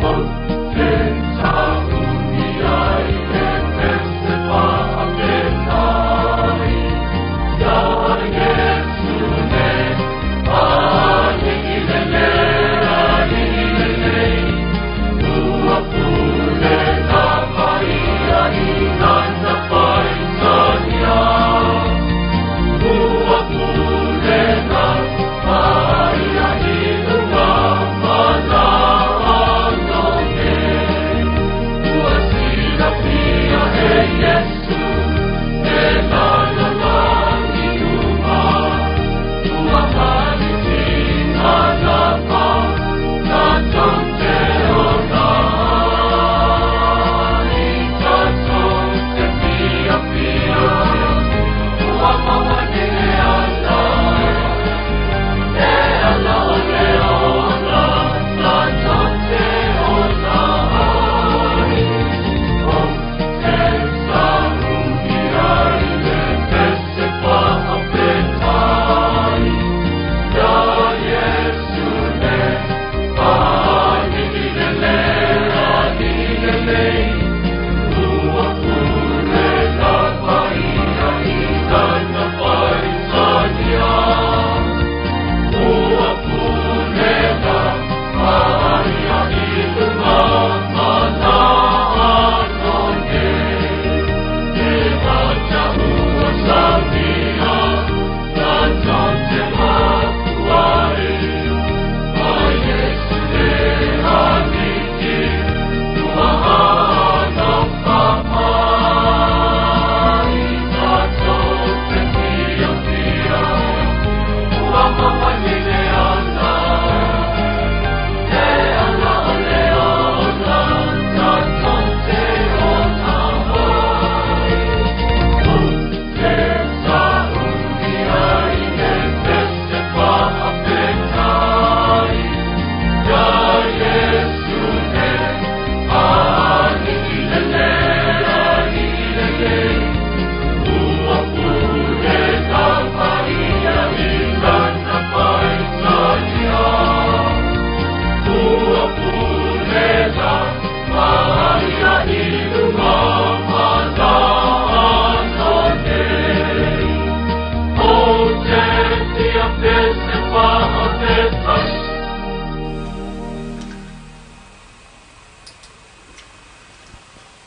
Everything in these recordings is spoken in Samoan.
One, two, three.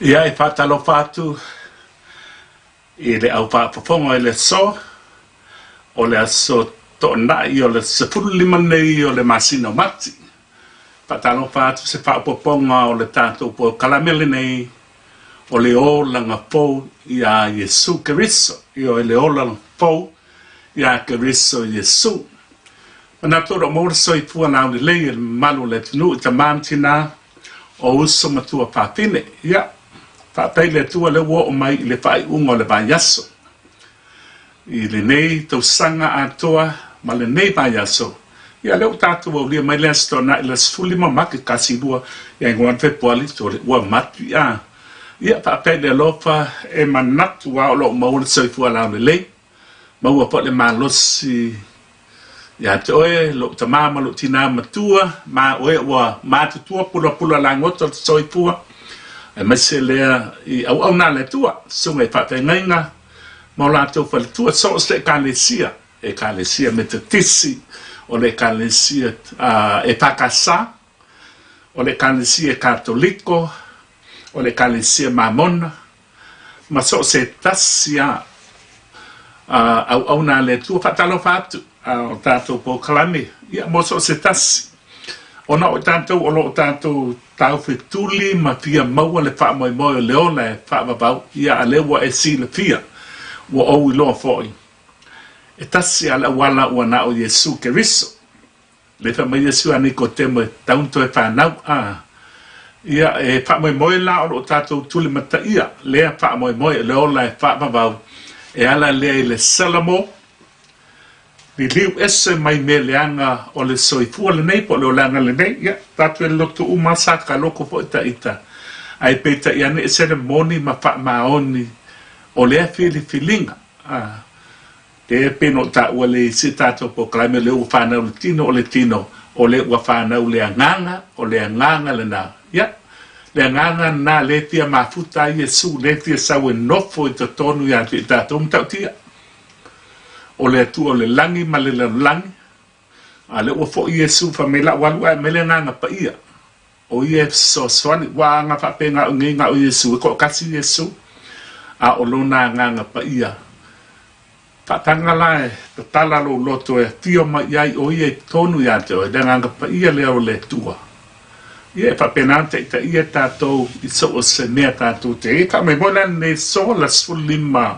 Ia, e faatalofa atu i le au faafofoga i le aso, o le aso Toonai o le 15 nei o le masina o Mati. Faatalofa atu se faaopoopoga o le tatou polokalame lenei o le olaga fou iā Iesu Keriso, ioe, le olaga fou iā Keriso Iesu. Manatu o lo o maua le soifua laulelei e le mamalu o le atunuu i tama ma tinā, o uso ma tuafafine. Ia, faafetai i le Atua lea ua oo mai i le faaiuga o le vaiaso. I lenei tausaga atoa ma lenei vaiaso, ia lea ua tatou aulia mai le Aso Toonai le 15 Mati 12 Ianuari Fepuari 3 ua mati a. Ia faafetai i le alofa e manatu lava o lo o maua le soifua laulelei, maua foi le malosi ia te oe lou tama ma lou tinā matua ma oe ua matutua pulapula lagoto le soifua, aemaise lea i auauna a le Atua, susuga i faafeagaiga ma o latou faletua, so o se Ekalesia, Ekalesia Metotisi, o le Ekalesia EFKS, o le Ekalesia Katoliko, o le Ekalesia Mamona, ma so o se tasi lava auauna a le Atua. Faatalofa atu o tatou polokalame, ia, mo so o se tasi, ona o i tatou o lo o tatou taufetuli ma fia maua le faamoemoe o le ola e faavavau, ia, a lea ua e silafia, ua ou iloa foi, e tasi lava le auala ua na o Iesu Keriso. Le fai mai Iesu ia Nikotemo e tatau ona toe fanau, a, ia, e faamoemoe la o lo o tatou tulimataia lea faamoemoe o le ola e faavavau, e ala lea i le Salamo, liliu ese mai mea leaga o le soifua lenei po o le olaga lenei, ia, tatou e loto uma sa kaloko foi ta ita, ae peitai ane ese le moni ma faamaoni o lea filifiliga, a. E pei ona ou taua le isi tatou polokalame o lea ua fanau le tino, o le tino, o lea ua fanau le agaga, o le agaga lena. Ia, le agaga lena lea e fia mafuta ai Iesu, lea e fia sau e nofo i totonu ia te i tatou matautia. O le Atua o le lagi ma le lalolagi, a lea ua foi Iesu fai mai lau alu ae aumai le agaga paia. O ia e fesoasoani, ua aga faapena o nei na o Iesu, e toatasi Iesu, a o lona agaga paia. Faataga la e tatala lou loto e afio mai i ai o ia i totonu ia te oe, le agaga paia lea o le Atua. Ia e faapena ona taitaia tatou i so o se mea tatou te ai. E faamoemoe la lenei aso le 15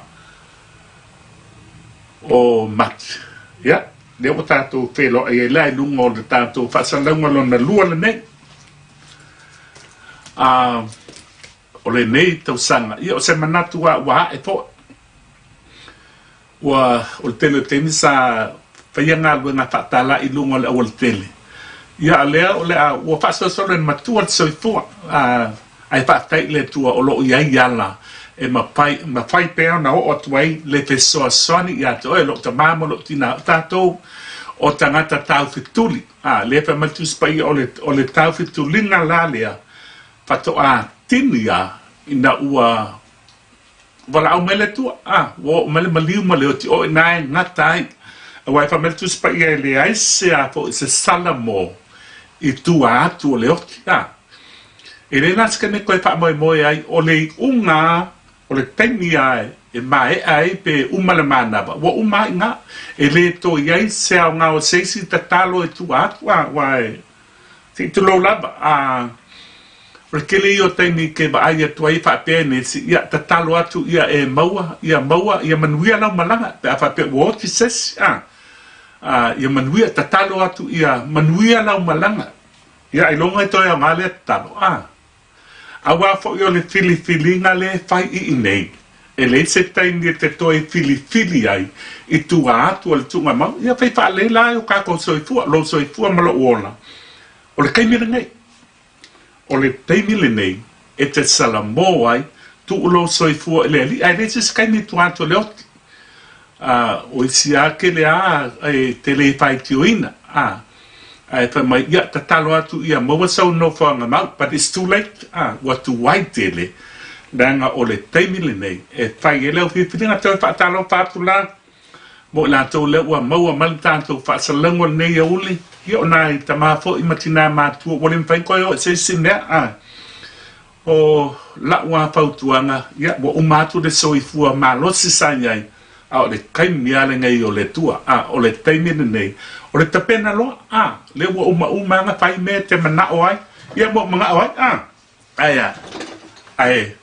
o Mati. Ia, lea ua tatou feiloai ai la i luga o le tatou faasalalauga lona lua lenei. A, o lenei tausaga, ia o se manatu lava ua ae foi. Ua, o le tele o taimi sa faia galuega faatala i luga o le aualatele. Ia a lea o le a, ua faasolosolo e le matua le soifua. A, ae faafetai i le Atua o lo o i ai ala e mafai, mafai pea ona oo atu ai le fesoasoani ia te oe, lou tama ma lou tina, o tatou o tagata taufetuli. A, lea fai mai le Tusi Paia, o le, o le taufetuliga la lea faatoa tini a ina ua Valaau mai le Atua, a, ua oo mai le maliu ma le oti, o i ina e gata ai. Aua e fai mai le Tusi Paia e leai se a foi se salamo i tua atu o le oti, a. E le la se taimi e toe faamoemoe ai, o le iuga o le taimi a e maea ai pe uma le manava, ua uma ai i ina. E le toe i ai se aoga o se isi tatalo e tua atu, a, aua e Se i tulou lava, a o le tele ia o taimi ke vaai atu ai faapea nei se ia tatalo atu ia e maua, ia maua, ia manuia lau malaga pe a faapea ua oti se isi, a, a ia manuia, tatalo atu ia manuia lau malaga. Ia ailoga e toe aoga lea tatalo, a. Aua foi o le filifiliga lea e fai i inei, e leai se taimi e te toe filifili ai i tua atu o le tuugamau, ia fai faalelei la ai o tatou soifua, lou soifua ma lou ola. O le taimi lenei, o le taimi lenei e te salamo ai, tuu lou soifua i le Alii, ae leai se isi taimi i tua atu o le oti. A, o isi lava tele a e te le faitioina, a. Ae fai mai, ia, tatalo atu ia maua sau nofoaga mau, but it's too late, a, ua tuai tele, leaga o le taimi lenei e fai ai le au filifiliga. Toe faatalofa atu la mo i latou lea ua maua mai le tatou faasalalauga o lenei aoauli, ia o nai tama foi ma tina matua ua le mafai ona toe oo i se isi mea, a. O lau lava fautuaga, ia, ua uma atu le soifua malosi sa i ai, a o le taimi lava lenei o le Atua. A o le taimi lenei, o le tapena loa, a, lea ua uma uma lava ona fai mea e te manao ai, ia ma ou manao ai, a. Ae a? Ae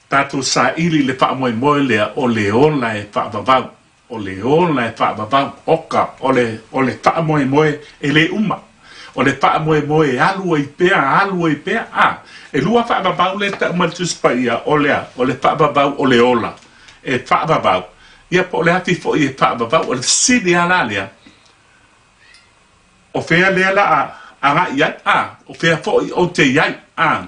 tatou saili i le faamoemoe lea o le ola e faavavau. O le ola e faavavau, oka, o le, o le faamoemoe e le uma. O le faamoemoe e alu ai pea, alu ai pea, a. E lua faavavau lea e tau mai le Tusi Paia, o le a? O le faavavau o le ola e faavavau, ia po o le afi foi e faavavau. O le fesili lava la lea, o fea lea la a agai i ai, a? O fea foi ou te i ai, a?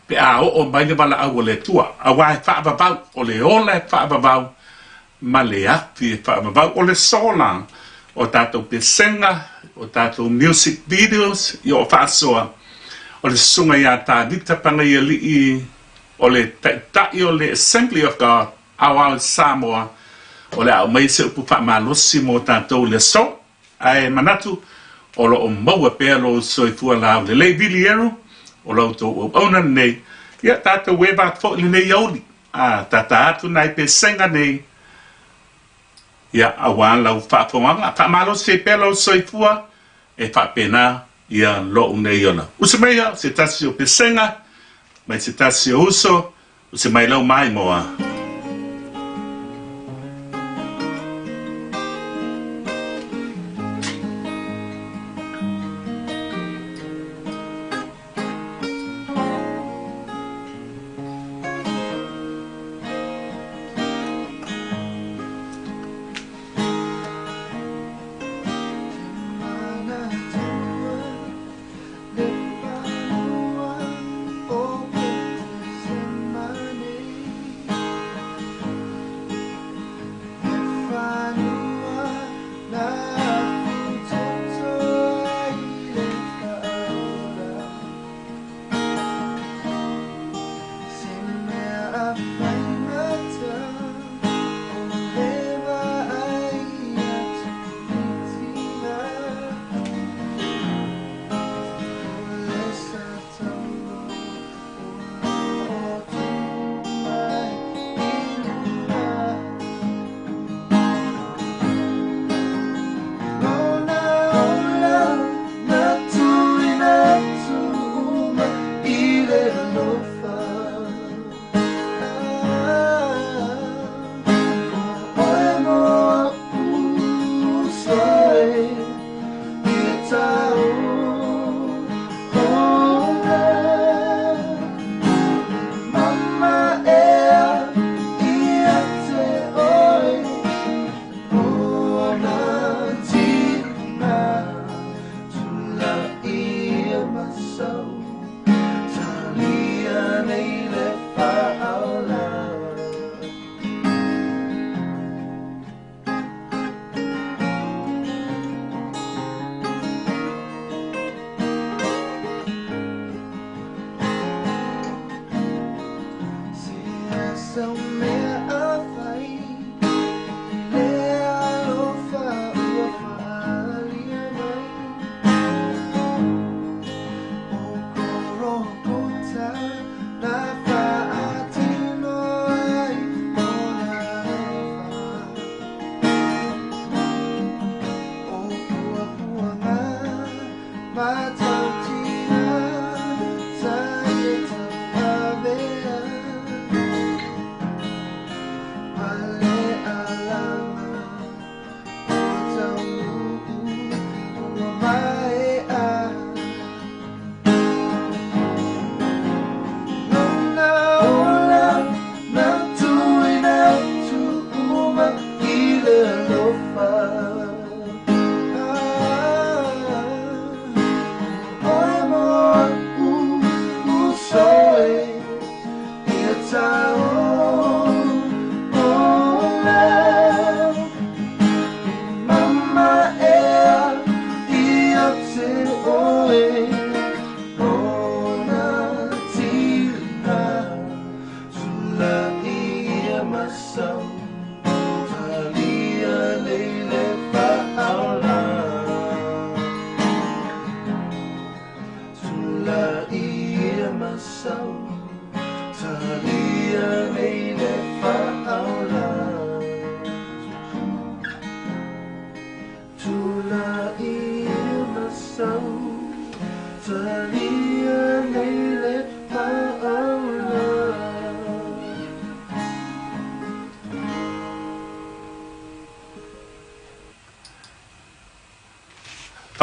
Pe a oo mai le valaau a le Atua, aua e faavavau, o le ola e faavavau ma le afi e faavavau. O le sola o tatou pesega, o tatou music videos, ia o faasoa, o le susuga ia Tavita Pagaialii, o le Taitai o le Assembly of God, Aoao i Samoa, o le a aumai se upu faamalosi mo tatou i le aso. Ae manatu, o lo o maua pea lou soifua laulelei Vilieru, o la outou auauna lenei, ia tatou eva atu foi i lenei aoauli, a tata atu nai pesega nei, ia aua lau faafofogaga. Faamalosi ai pea lou soifua, e faapena ia lou nei ola. Usu mai ia se tasi o pesega, mai se tasi o uso, Usu mai lau maimoa.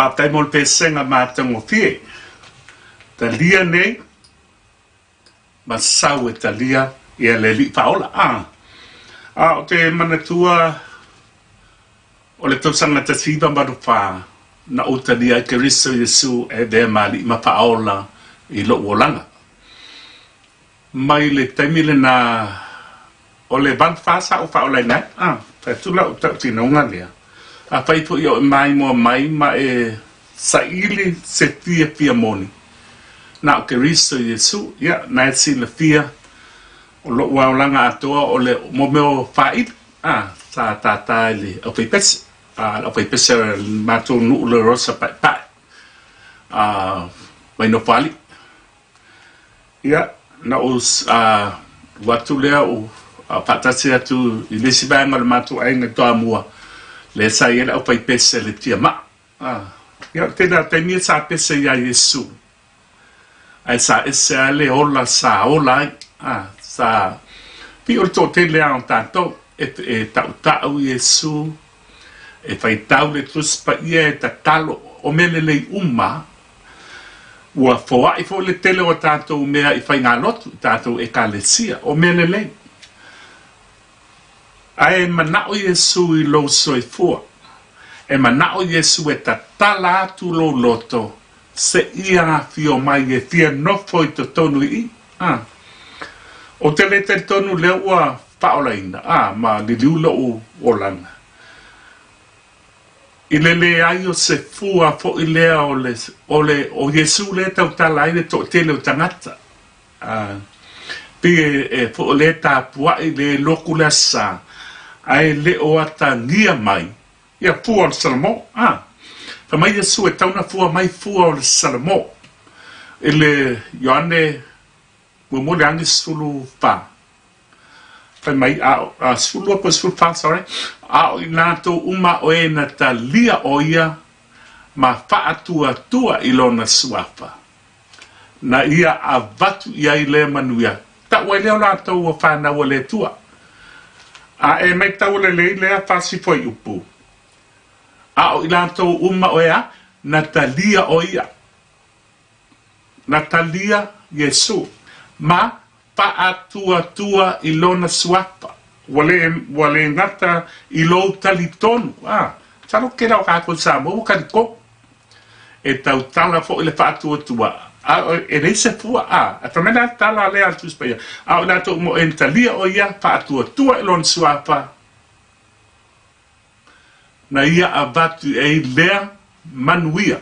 Faafetai mo le pesega matagofie. Talia nei ma sau e talia ia le Alii Faaola. A, a o te manatua o le tausaga 1984 na ou talia ai Keriso Iesu e avea ma Alii ma Faaola i lou olaga. Mai le taimi lena o le 84 sa ou faaolaina ai, a, fai atu lau tautinoga lea, afai foi o e maimoa mai ma e saili se fiafia moni, na o Keriso Iesu, ia, na e silafia o lou aolaga atoa o le mo mea o faaili, a, sa tātā i le aufaipese, a, le aufaipese o le matou nuu o Lerosa Paepae, a, mai Nofoalii. Ia, na ou alu atu lea ou faatasi atu i le isi vaega o le matou aiga i Toamua, lea sa i ai le aufaipese le tiamaa. Ia, o le tele lava o taimi sa pese iā Iesu, ae sa ese lava le ola sa ola ai. Sa pei o le toatele lava o tatou e tautau Iesu, e faitau le Tusi Paia, e tatalo, o mea lelei uma lava. Ua foai foi le tele o a tatou mea i faigalotu i tatou Ekalesia, o mea lelei. Ae manao Iesu i lou soifua. E manao Iesu e tatala atu lou loto seia afio mai e fia nofo i totonu i i. A. Ou te le talitonu lea ua faaolaina, a, ma liliu lou olaga. I le leai o se fua foi lea o le, o le, o Iesu lea e tautala ai le toatele o tagata. A, pei e, e foi o lea e tapuai, le loku le Aso Sa, ae le o atagia mai ia fua o le Salamo. A, fai mai Iesu e tau na fua mai fua o le Salamo. I le Ioane muamua le agi 14. Fai mai, a, a, 12 po o 14, sorry, a o i latou uma o e na talia ʻo ia ma faatuatua i lona suafa, na ia avatu i ai lea manuia, tau ai lea o latou ua fanau a le Atua. A e maitau lelei lea fasi fuaiupu, a o i latou uma o e a, na talia ʻo ia. Na talia Iesu ma faatuatua i lona suafa. Ua le, ua le gata i lou talitonu, a, masalo kela o kakou i Samoa ua talitonu. E tautala foi le faatuatua, a e leai se fua, a, ae fai mai la le tala lea a le Tusi Paia, a o i latou uma o e na talia o ia, faatuatua i lona suafa, Na ia avatu i ai lea manuia.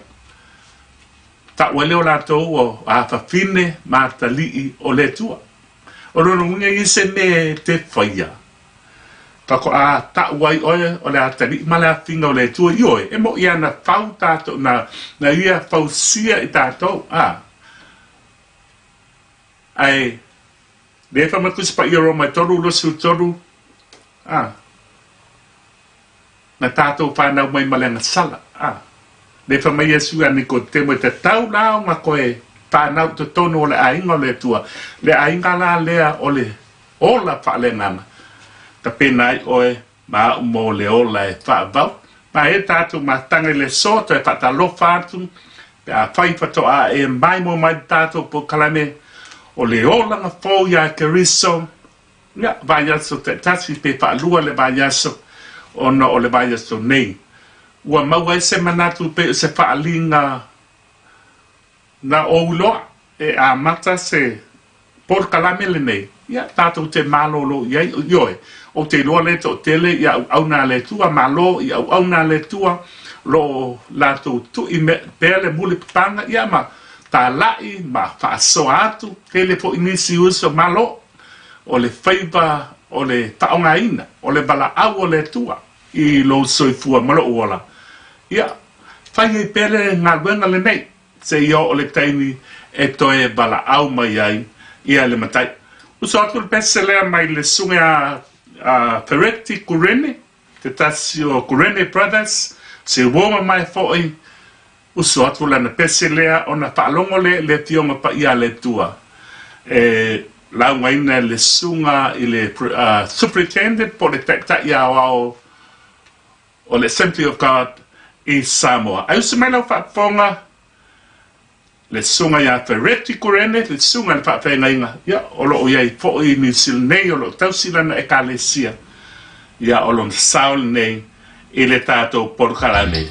Tau ai lea o latou o afafine ma atalii o le Atua. O lona uiga ia se mea e te faia, faatoa tau ai oe o le atalii ma le afiga o le Atua i oe, e moʻi ana fau tatou, na, na ia fausia i tatou, a. Ae, lea fai mai Tusi Paia Roma e 3, 23, a. Na tatou fanau mai ma le agasala, a. Lea fai mai Iesu ia Nikodemo, e tatau la ona koe fanau i totonu o le aiga o le Atua, le aiga la lea o le ola faaleagaga, tapena ai oe ma au mo le ola e faavau. Ma e tatou mataga i le aso, toe faatalofa atu, pe afai faatoa e maimoa mai le tatou polokalame o le olaga fou iā Keriso, Ia, vaiaso taitasi pe faalua le vaiaso ona o le vaiaso nei. Ua maua ai se manatu pei o se faaaliga na ou iloa e amata se polokalame lenei, ia, tatou te malolo i ai, ioe, ou te iloa lea e toatele i auauna a le Atua, malo i auauna a le Atua, o lo o latou tui pea le mulipapaga, ia, ma talai ma faasoa atu, tele foi nisi uso, malo. o le faiva o le faaaogaina o le valaau o le Atua i lou soifua ma lou ola, ia, fai ai pea le galuega lenei seia oo le taimi e toe valaau mai ai ia le Matai. Uso atu le pese lea mai le susuga a Fereti Kurene, te tasi o Kurene Brothers, se uo mamae foi. Uso atu lana pese lea ona faalogo lea i le Afioga Paia a le Atua e laugaina e le susuga i le Superintendent po o le Taitai Aoao o le Assembly of God. i Samoa. Ae usi mai lau faafofoga le Susuga ia Fereti Kurene, le Susuga i le Faafeagaiga, ia, o lo o i ai foi i Niu Sila nei, o lo o tausi lana Ekalesia, ia, o lona sao lenei i le tatou polokalame.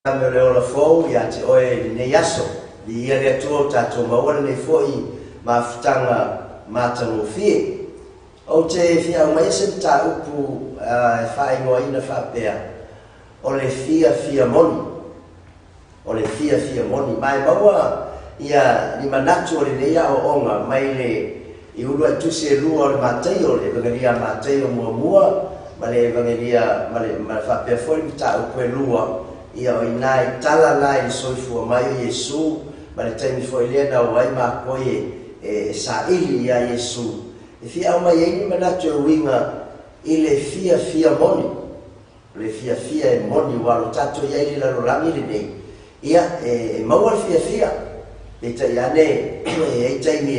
Ame o le ola fou ia te oe i lenei aso. Viia le Atua ua tatou maua lenei foi mafutaga matagofie. Ou te fia aumaia se mataupu e faaigoaina faapea, O le fiafia moni. O le fiafia moni. Ma e maua ia ni manatu o lenei aoaoga mai le i uluai tusi e lua o le Mataio, le Evagelia a Mataio muamua ma le Evagelia ma le ma faapea foi le mataupu e lua, ia o i ina i tala la i le soifua mai o Iesu ma le taimi foi lea na o ai makoi e saili ia Iesu e fia aumai ai ni manatu e uiga i le fiafia moni. O le fiafia e moni ua alo tatou i ai i le lalolagi lenei, Ia, e maua le fiafia, peitai ane e i ai taimi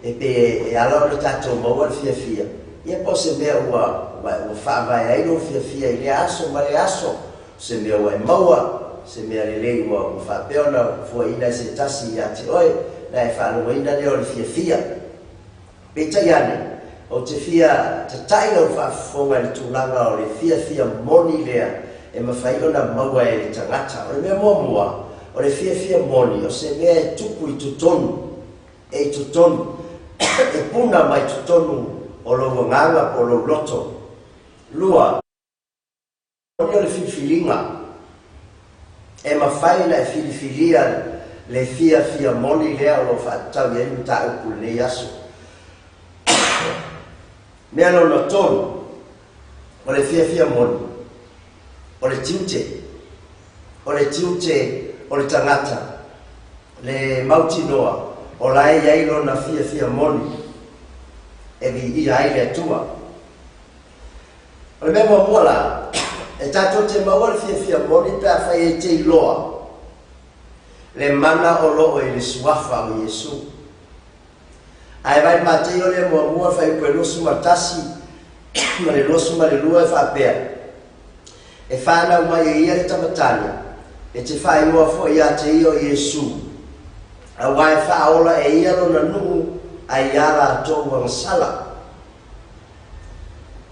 e pei e ala ona tatou maua le fiafia, ia po o se mea ua ua faavae ai lou fiafia i lea aso ma lea aso, o se mea ua e maua, se mea lelei ua faapea ona fuaina e se tasi ia te oe, ona e faalogoina lea o le fiafia. Peitai ane, ou te fia tata'i lau faafofoga i le tulaga o le fiafia moni lea e mafai ona maua e le tagata. O le mea muamua, o le fiafia moni o se mea e tupu i totonu, e i totonu, e puna mai totonu o lou agaga po o lou loto. 2. O le filifiliga, e mafai ona e filifilia le fiafia moni lea o lo o faatatau i ai le mataupu i lenei aso. Mea lona 3, o le fiafia moni, o le tiute. O le tiute o le tagata, le mautinoa o la e i ai lona fiafia moni e viia ai le Atua. O le mea muamua la, e tatou te maua le fiafia moni pe afai e te iloa le mana o loo i le suafa o Iesu. Ae vaai Mateio lea muamua fuaiupu e 21 ma le 22 e faapea, E fanau mai e ia le tama tane, e te faaigoa foi ia te ia o Iesu, auā e faaola e ia lona nuu ai iā latou agasala.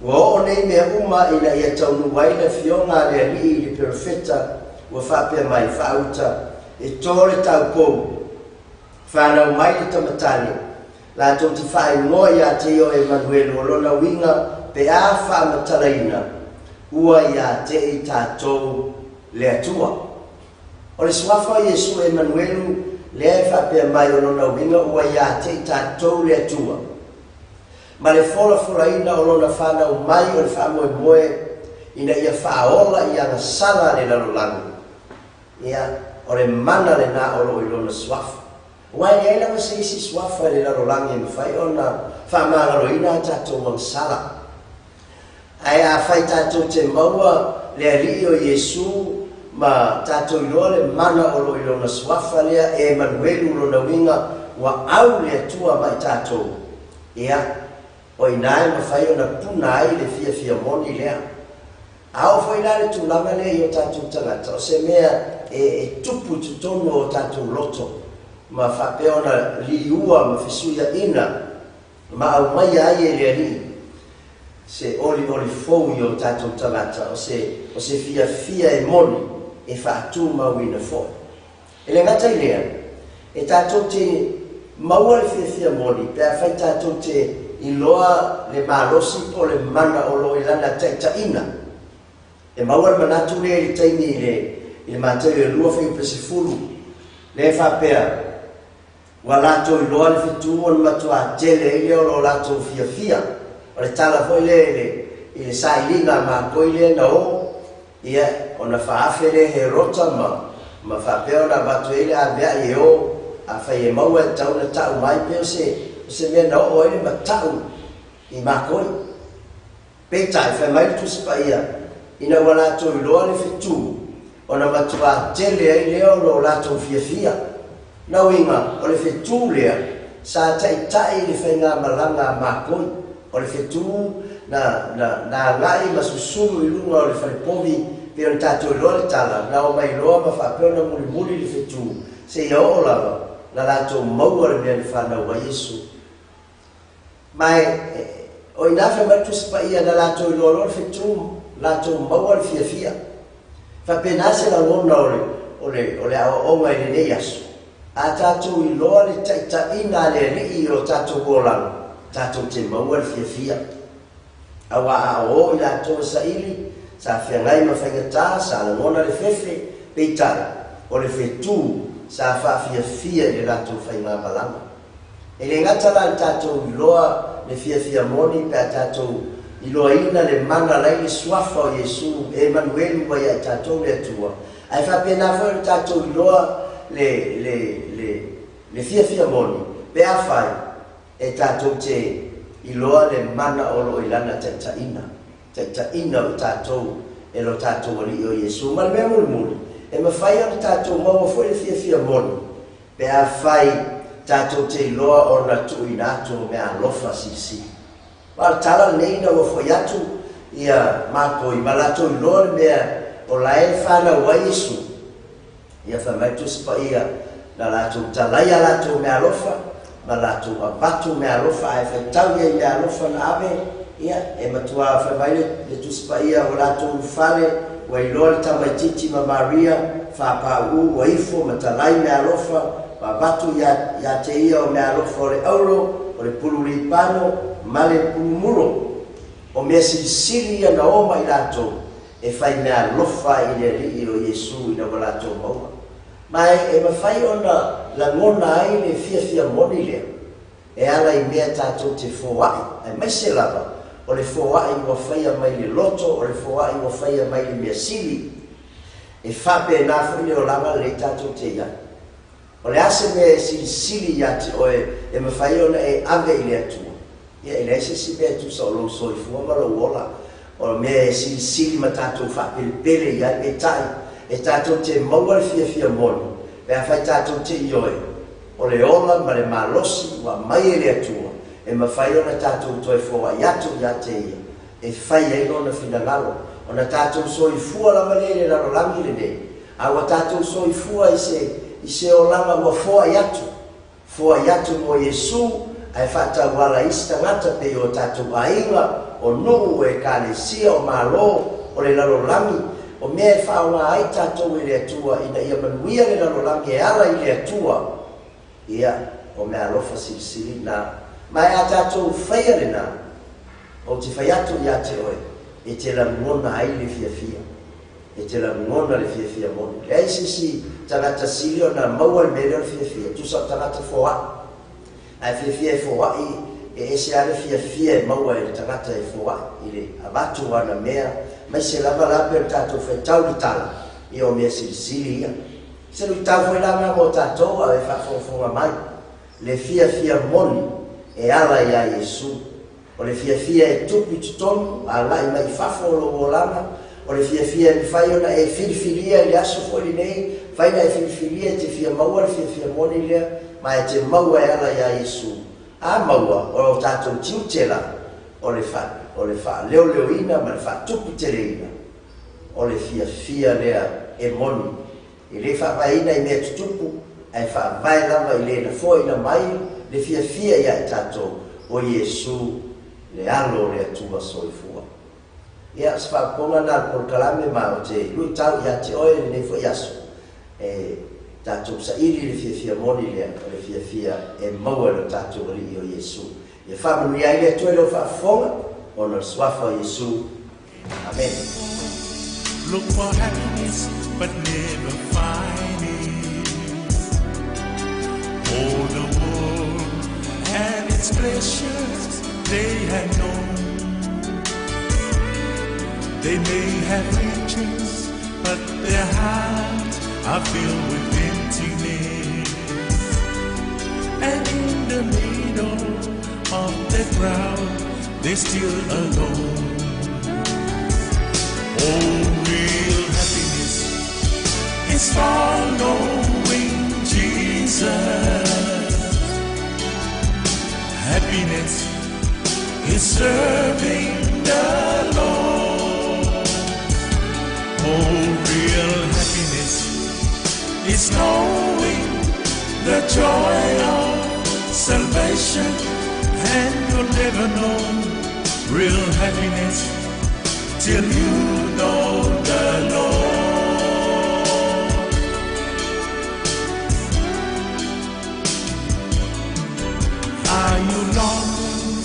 Ua oo nei mea uma ina ia taunuu ai le afioga a le Alii i le perofeta ua faapea mai, Faauta, e to le taupou, fanau mai le tama tane, latou te faaigoa ia te ia o Emanuelu, o lona uiga pe a faamatalaina, ua ia te i tatou le Atua. O le suafa o Iesu Emanuelu lea e faapea mai o lona uiga ua ia te i tatou le Atua. Ma le folafolaina o lona fanau mai o le faamoemoe ina ia faaola i agasala a le lalolagi, ia, o le mana lenā o loo i lona suafa. Aua e leai lava se isi suafa i le lalolagi e mafai ona faamagaloina a tatou agasala. Ae afai tatou te maua le Alii o Iesu ma tatou iloa le mana o loo i lona suafa lea e Emanuelu, lona uiga ua au le Atua ma i tatou, ia, o inā e mafai ona puna ai le fiafia moni lea. A oo foi la le tulaga lea i o tatou tagata, o se mea e tupu i totonu o o tatou loto ma faapea ona liua ma fesuiaina ma aumaia ai e le Alii se olioli fou i o tatou tagata, o se fiafia e moni e faatumauina foi. E le gata i lea, e tatou te maua le fiafia moni pe afai tatou te iloa le malosi po o le mana o loo i lana taitaiga. E maua le manatu lea i le taimi i le Mateio e 2 fuaiupu 10, lea e faapea, Ua latou iloa le fetū ona matuā tele ai lea o lo latou fiafia. O le tala foi lea i le sailiga a makoi lea na o, ia, ona faaafe lea e Herota ma faapea ona avatu ai le aveai e o, afai e maua e tatau ona ta'u mai, pei o se mea na oo ai le mata'u i makoi. Peitai, fai mai le Tusi Paia, ina ua latou iloa le fetū, ona matuā tele ai lea o lo latou fiafia. Na uiga, o le fetū lea sa taitai i le faigamalaga a makoi. O le fetū na agai ma susulu i luga o le falepovi, pei ona tatou iloa le tala, na omai loa ma faapea ona mulimuli le fetū, seia oo lava na latou maua le mea na fanau ai Iesu. Ma e o inā fai mai le Tusi Paia, na latou iloa loa le fetū, latou maua le fiafia. Faapena se lagona o le aoaoga i lenei aso. A tatou iloa le taitaiga a le Alii i o tatou olaga, tatou te maua le fiafia. Auā a o i latou e saili, sa feagai ma faigatā, sa lagona le fefe, peitai, o le fetū sa faafiafia i le latou faigamalaga. E le gata la i le tatou iloa le fiafia moni pe a tatou iloaina le mana la i le suafa o Iesu, e Emanuelu ua ia i tatou le Atua, ae faapena foi o le tatou iloa le fiafia moni pe afai e tatou te iloa le mana o loo i lana taitaiga, taitaiga o tatou e lo tatou Alii o Iesu. Ma le mea mulimuli, E mafai ona tatou maua foi le fiafia moni pe afai tatou te iloa ona tuuina atu o meaalofa silisili. Aua o le tala lenei ina ua foi atu ia Makoi ma latou iloa le mea o la e fanau ai Iesu, Ia fai mai le Tusi Paia, na latou talai a latou meaalofa, ma latou avatu meaalofa, ae faitau ia i meaalofa na ave, ia, e matua fai mai le, le Tusi Paia, ua latou ulufale, ua iloa le tamaitiiti ma Maria, faapauu, ua ifo ma talai meaalofa, ma avatu ia, ia te ia o meaalofa o le auro, o le pulu lipano, ma le pulu muro. O mea silisili ia na o ma i latou, e fai meaalofa ai i le Alii o Iesu ina ua latou maua. Ma e mafai ona lagona ai le fiafia moni lea e ala i mea tatou te foai, aemaise lava o le foai ua faia mai le loto, o le foai ua faia mai le mea sili. E faapena foi le olaga lenei tatou te i ai. O le a se mea e silisili ia te oe e mafai ona e ave i le Atua? Ia, e leai se isi mea e tusa o lou soifua ma lou ola. O mea e silisili ma tatou faapelepele i ai, peitai, e tatou te maua le fiafia moni, pe afai tatou te ioe, o le ola ma le malosi ua aumai e le Atua, e mafai ona tatou toe foai atu ia te Ia, e fai ai Lona finagalo. Ona tatou soifua lava lea i le lalolagi lenei, a ua tatou soifua i se, i se olaga ua foai atu, foai atu mo Iesu, ae faatauala isi tagata pei o tatou aiga, o nuu, o ekalesia, o malo, o le lalolagi, o mea e faaaoga ai tatou e le Atua ina ia manuia le lalolagi e ala i le Atua. Ia, o meaalofa silisili na. Ma e a tatou faia lena, ou te fai atu ia te oe, e te lagona ai le fiafia. E te lagona le fiafia moni. Leai se isi tagata sili ona maua le mea lea o le fiafia, tusa o tagata foai. Ae fiafia e foai, e ese lava le fiafia e maua e le tagata e foai i le avatu o ana mea, aemaise lava la pei o le tatou faitau i le tala, ia o mea silisili ia. Se luitau foi la lena mo tatou a e faafogafoga mai, le fiafia moni e ala iā Iesu. O le fiafia e tupu i totonu, agai mai i fafo o lou olaga, o le fiafia e mafai ona e filifilia i le aso foi lenei, mafai ona e filifilia e te fia maua le fiafia moni lea, ma e te maua e ala iā Iesu. A maua, o lo tatou tiute la, o le fa, o le faaleoleoina ma le faatuputeleina o le fiafia lea e moni. E le faavaeina i mea tutupu, ae faavae lava i le na foaina mai le fiafia ia i tatou, o Iesu, le Alo o le Atua soifua. Ia, o se faapopoga lena a le polokalame ma ou te luitau ia te oe i lenei foi aso, e tatou saili le fiafia moni lea, o le fiafia e maua e lo tatou Alii o Iesu. Ia faamanuia ai le Atua i lau faafofoga, ona o le Suafa o Iesu. Amene. Look for happiness but never find it. All the world and its pleasures they have known. They may have riches, but their hearts are filled with emptiness. And in the middle of the crowd, they're still alone. Oh, real happiness is following Jesus. Happiness is serving the Lord. Oh, real happiness is knowing the joy of salvation, and you'll never know real happiness till you know the Lord. Are you longing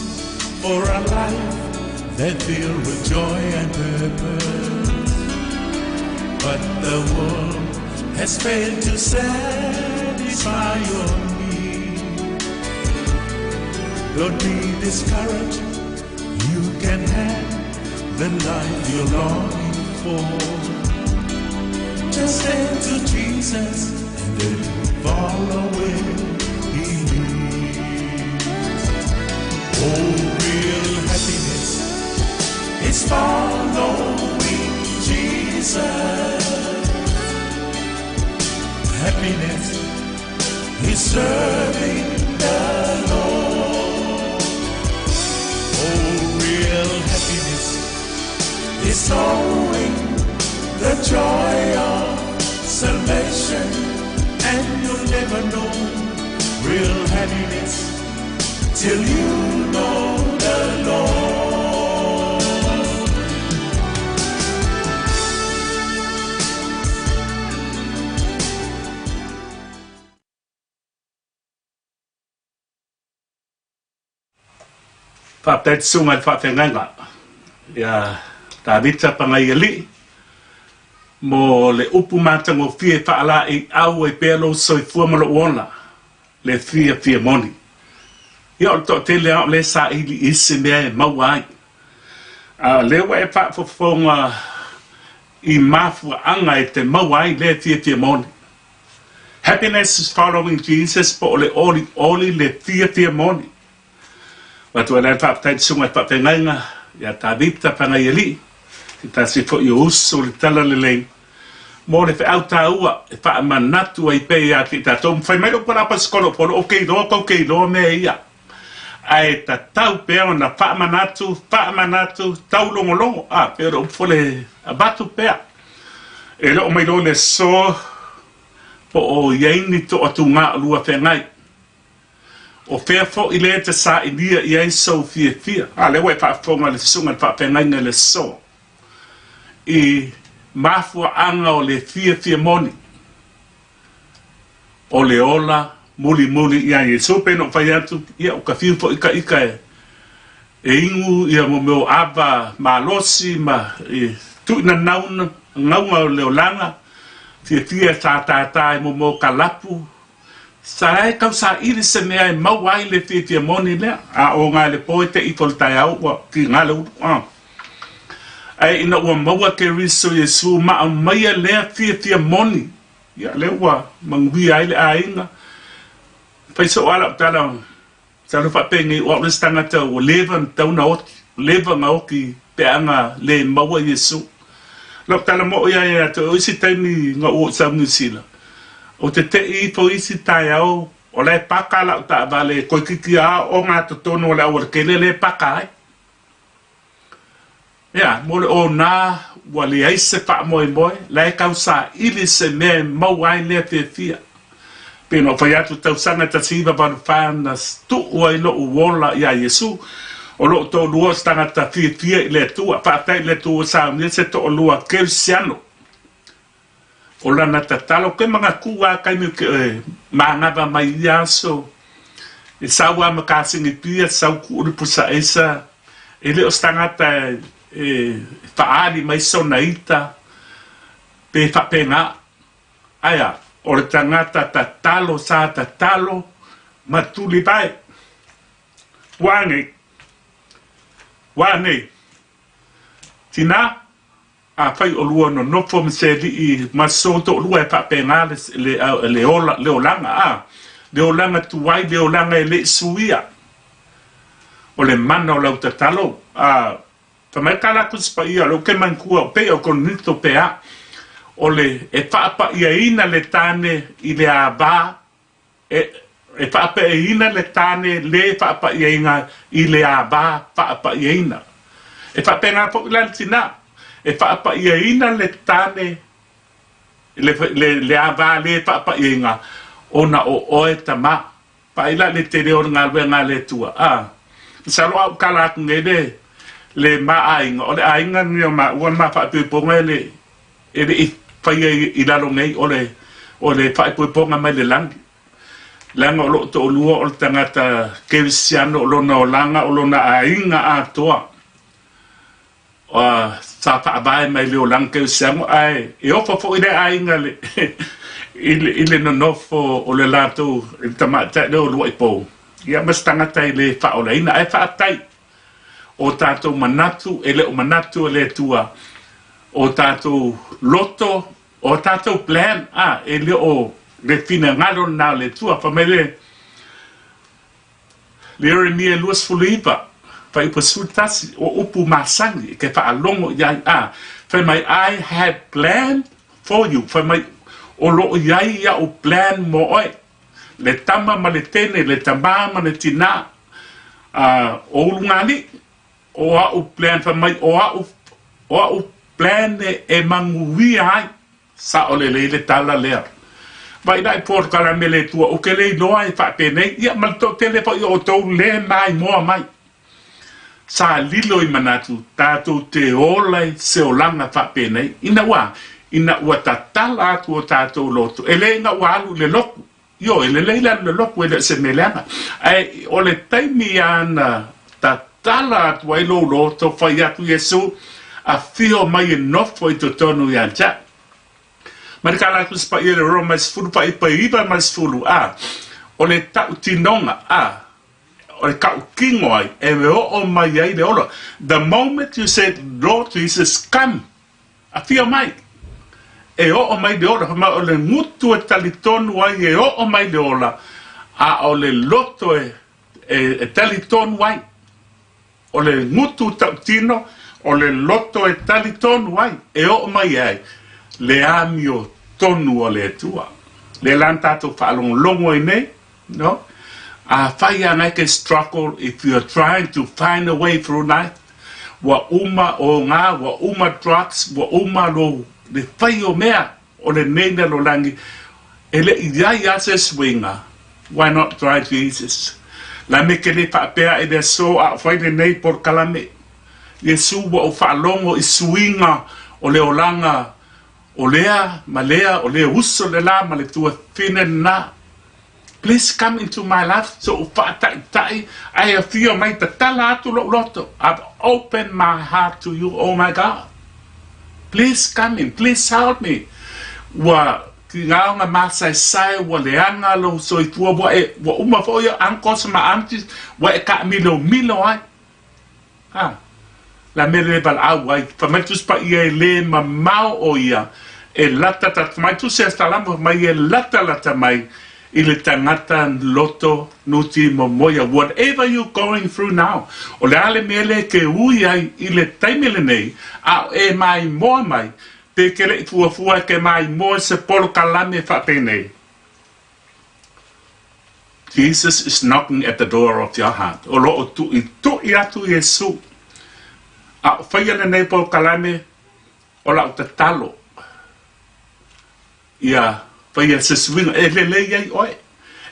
for a life that filled with joy and purpose? But the world has failed to satisfy your need. Don't be discouraged, you can have the life you're longing for. Just turn to Jesus and then follow where he leads. Oh, real happiness is following Jesus. happiness is serving the Lord. Oh, real happiness is knowing the joy of salvation, and you'll never know real happiness till you know the Lord. Faafetai te susuga i le faafeagaiga ia Tavita Pagaialii mo le upu matagofie e faalaeiau ai pea lou soifua ma lou ola le fiafia moni. Ia o le toatele lava o lea e saili i se mea e maua ai. A o lea ua e faafofoga i mafuaaga e te maua ai lea fiafia moni. Happiness is following Jesus po o le olioli le fiafia moni. Ua atu ai la le faafetai i le Susuga i le Faafeagaiga ia Tavita Pagaialii, se tasi foi o uso o le Talalelei, mo le feau taua e faamanatu ai pea ia te i tatou. Fai mai lou Palapasikolo o Polo, ok loa kou ke iloa mea ia. Ae tatau pea ona faamanatu, faamanatu, taulogologo, a, pei o le upu foi le avatu pea. E le o mai loa le aso po o i ai ni toatuga o lua feagai. O fea foi lea e te sailia i ai sou fiafia? A, lea ua e faafofoga i le susuga i le faafeagaiga i le aso i mafuaaga o le fiafia moni o le ola mulimuli iā Iesu. Pei ona ou fai atu, ia ua ka fiu foi ka ika e e inu ia mo mea o ava malosi ma e tuuina nauna gauga o le olaga, fiafia e tātātā i mo mea o kalapu. Sa e tau saili se mea e maua ai le fiafia moni lea, a o nga le po e te ifo le taeao ua kiga le ulu. A. Ae ina ua maua Keriso Iesu ma aumaia lea fiafia moni, ia lea ua manuia ai le aiga. Fai soo lava lau tala, masalo faapenei o au le isi tagata ua leva ona tatau ona oti, ua leva ona oti pe a na le maua Iesu. Lau tala moʻo ia ia te oe, o isi taimi na ou oo i South New Zealand, ou te teʻi ifo i isi taeao o la e paka lau taavale e toeitiiti lava o totonu o le aualatele lea e paka ai. Ea, mo le ona ua leai se faamoemoe, la e tau saili se mea e maua ai lea fiafia. Pei ona ou fai atu, tausaga 1984 na tuu ai lou ola iā Iesu, o lou toalua o se tagata fiafia i le Atua. Faafetai i le Atua ua saunia se toalua Kerisiano. O lana tatalo, ke manatu lava taimi ke manava mai i ia aso, e sau lava ma kasegi pia, sau tuu le pusa aisa, e le o se tagata e faaali mai sona ita, pe faapena. Ae a? O le tagata tatalo sa tatalo ma tulivae. Ua nei. Ua nei. Tina, afai olua nonofo ma se alii ma so toalua e faapena le, le, le, ola, le olaga, a, le olaga tuai, le olaga e le i suia. O le mana o lau tatalo, a, Fai mai ka latou Tusi Paia, o lea ou te manatua, pei o Korinito pea, o le e faapa'iaina le tane i le ava, e, e faapa'iaina le tane le faapa'iaina i le ava faapa'iaina. E faapena foi la le tinā, e faapa'iaina le tane le, le, le ava le faapa'iaina ona o oe tamā. Vaai la le tele o le galuega a le Atua, a. Masalo a ou tala atu nei le, le ma aiga, o le aiga lenei o maua le ma faaipoipoga e le, e le i faia i, i lalo nei, o le, o le faaipoipoga mai le lagi. Leaga o lou toalua o le tagata kerisiano o lona olaga, o lona aiga atoa. Sa faavae mai le olaga kerisiano ae e ofo foi le aiga le, i le, i le nonofo o le latou i le tamaitai lea o Luaipou, ia ma se tagata e le faaolaina. Ae faafetai, o tatou manatu e le o manatu e le Atua, o tatou loto, o tatou plan, a, e le o le finagalo lena o le Atua. Fai mai le Ieremia 29, fuaiupu 11, o upu masani e te faalogo i ai, a, fai mai, I have planned for you, fai mai, O lo o i ai a'u plan mo oe, le tama ma le teine, le tamā ma le tinā, a, o Ulugalii, o a'u plan, fai mai, o a'u, o a'u plan e manuia ai. Sao lelei le tala lea. Vaai la i polokalame le Atua, ou te le iloa e faapenei, ia ma le toatele foi o outou le maimoa mai. Sa lilo i manatu, tatou te ola i se olaga faapenei, ina ua, ina ua tatala atu o tatou loto, e le ina ua alu i le lotu. Ioe, e lelei le alu i le lotu, e le o se mea leaga. Ae o le taimi lava na tatala atu ai lou loto, fai atu Iesu, Afio mai e nofo i totonu ia te au. Mai le Kala Tusi Paia i le Roma e 19 ma le 10, a, o le tautinoga, a, o le tautino ai, e oo mai ai le ola. The moment you said, Lord Jesus, come, afio mai, e oo mai le ola. Ma o le gutu e talitonu ai e oo mai le ola, a o le loto e talitonu ai. O le gutu tautino, o le loto e talitonu ai, e oo mai ai, le amio tonu o le Atua. Le lan tātou whaalongolongo ai nei, no? A whai ana ke struggle if you are trying to find a way through life, ua uma o ngā, ua uma drugs, ua uma lo le whai o mea o le nei na lo langi, e le i ai a se suiga, why not try Jesus? La me ke le whaapea e le aso a whai le nei polokalame. Iesu ua ou faalogo i suiga o le olaga o lea ma lea, o le uso le la ma le tuafine lenā. Please come into my life. So u faataitai ae afio mai tatala atu lou loto. I've opened my heart to you, oh my God. Please come in, please help me. Ua ki ngaonga masaesae ua leaga lou soifua ua e ua uma foi uncles ma aunties ua e taamilomilo ai. Ha. La mea le valaau ai. Fai mai Tusi Paia e le mamao o ia e lata ta mai tusi a Salamo mai e lata lata mai i le tagata loto nuti momoia. Whatever you going through now, o le a le mea le ke ui ai i le taimi lenei, a e maimoa mai, pe ke le i fuafua e ke maimoa se polokalame faapenei. Jesus is knocking at the door of your heart. O lo o tui tui atu Iesu. A o faia lenei polokalame o lau tatalo. Ia faia se suiga e lelei ai oe.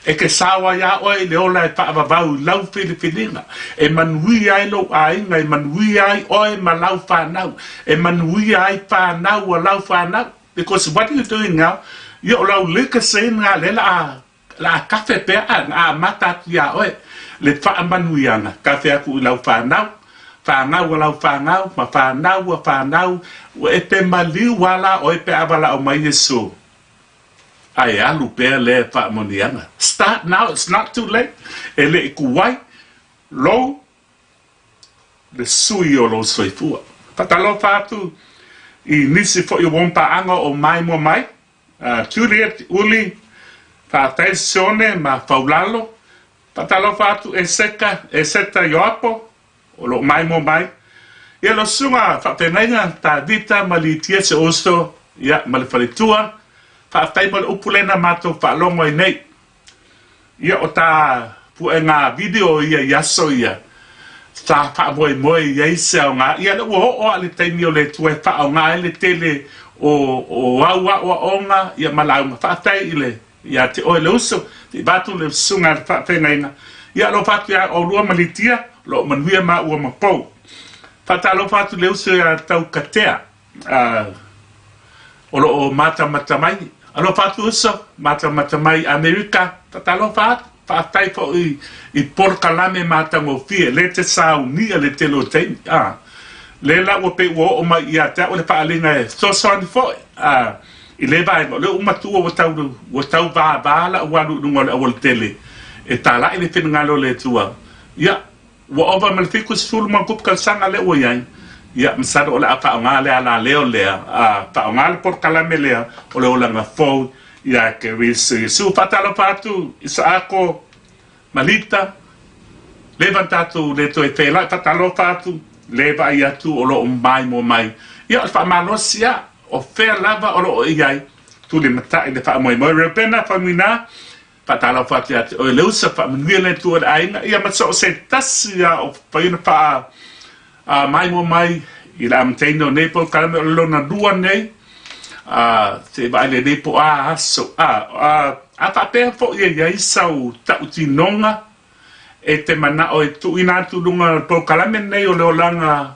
E ke sao ai a oe i le ola e faavavau i lau filifiliga. E manuia ai lou aiga, e manuia ai oe ma lau whanau. E manuia ai whanau a lau whanau. Because what are you doing now? Ia o lau legacy ngā le la la kafe pea a a mata atu iā oe. Le faamanuiaga, kafe atu i lau whanau, whanau a lau whanau, ma whanau a whanau, ua e te maliu ala oe pe a valaau mai Iesu. Ae alu pea lea faamanuiaga. Start now, it's not too late. E le i kuai, lou, le sui o lou soifua. Faatalofa atu i nisi foi o uompaaga o maimoa mai, Juliet Uli, faafetai Sione ma Faulalo. Faatalofa atu e Seka, e Seta Ioapo, o loo maimoa mai. Ia lau susuga faafeagaiga Tavita ma Litia se uso, ia ma le faletua. Faafetai mo le upu lea na matou faalogo ai nei. Ia o ta puega video ia i aso ia, sa faamoemoe i ai se aoga. Ia lea ua oo lava le taimi o le Atua e faaaoga ai le tele o au aoaoga ia ma lauga. Faafetai i le ia te oe le uso, se i vaeatu le susuga i le faafeagaiga. Ia alofa atu ia oulua ma Litia, o lo o manuia maua ma Pou. Faatalofa atu le uso ia Taukatea, o lo o matamata mai. Alofa atu uso, matamata mai Amerika, faatalofa atu. Faafetai foi i polokalame matagofie, le te saunia le tele o taimi. Le la ua pei ua oo mai ia te au le faaaliga e fesoasoani foi i le vaega. O lea ua matua ua tau vāvā lau alu i luga o le aualatele e talai le finagalo o le Atua. Ia, ua ova ma le 70+ tausaga lea ua i ai. Ia, masalo o le a faaaoga le alaleo lea, faaaoga le polokalame lea o le olaga fou ia Keriso Iesu. Faatalofa atu Isaako Malita, leva na tatou le toe feiloai, faatalofa atu, le vaai atu o lo o maimoa mai. Ia, o le faamalosi lava, o fea lava o lo o i ai, tulimatai le faamoemoe. Reupena Faumuina, faatalofa atu ia te oe le usa, faamanuia le Atua i le aiga, ia ma so o se tasi lava o mafai ona faa maimoa mai i le amataina o nei polokalame o le lona lua nei, a se i vaai lenei po o a aso, a a faapea foi e i ai sau tautinoga e te manao e tuuina atu i luga o le polokalame lenei o le olaga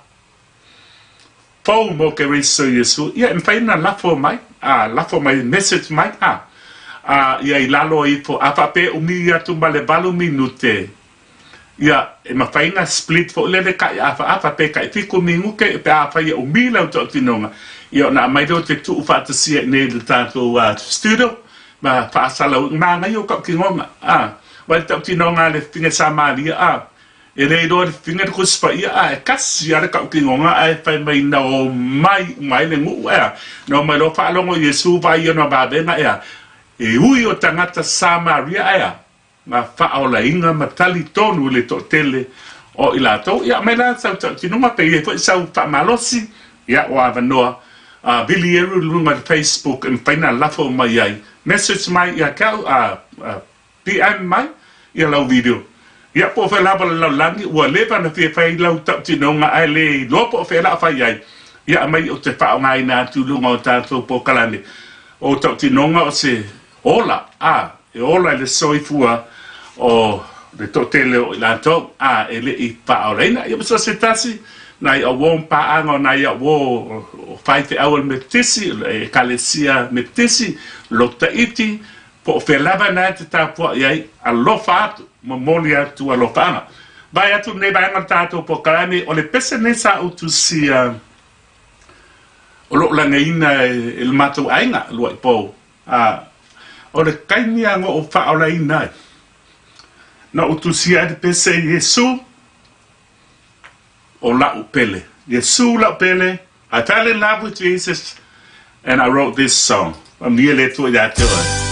fou mo Keriso Iesu, ia e mafai ona lafo mai, a lafo mai message mai, a a ia i lalo ifo, a faapea e umi atu ma le 8 minute, ia e mafai ona split foi lele tai afaafa pe tai 7 minute pe afai e umi lau tautinoga, ia ona aumai lea o te tuu faatasia i inei i le tatou studio ma faasalau, manaia o tautinoga, a aua le tautinoga a le fafine Samaria, a E le iloa e le fafine le Tusi Paia, ae tasi lava le tautinoga ae fai mai na omai uma ai le nuu, ea? Na omai loa faalogo i Iesu vaai i ona vavega, ea? E ui o tagata Samaria, ea? Na faaolaina ma talitonu i le toatele o i latou. Ia, aumai la sau tautinoga, pe i ai foi sau faamalosi, ia, ua avanoa. A vili eru i luga i le Facebook e mafai ona lafo mai ai. Message mai ia te au, a, a PM mai ia lau video. Ia po o fea lava le lalolagi ua leva ona fia fai lau tautinoga ae le iloa po o fea la fai ai. Ia aumai ou te faaaogaina atu i luga o tatou polokalame. O tautinoga o se ola, a, e ola i le soifua o le toatele o i latou, a, e le i faaolaina. Ia ma so o se tasi, nai au uo ma paaga o nai au uo o faifeau o le Metotisi, le Ekalesia Metotisi, Lotu Taiti, Po o fea lava na e te tapuai ai, alofa atu, momoli atu alofaaga. Vaai atu lenei vaega o le tatou polokalame, o le pese lenei sa ou tusia o lo o lagaina e le matou aiga, Lua'i Pou. A, o le taimi lava na ou faaolaina ai, na ou tusia ai le pese Iesu o la'u pele. Iesu la'u pele, I fell in love with Jesus and I wrote this song. Faamanuia le Atua ia te oe.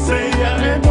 Say I am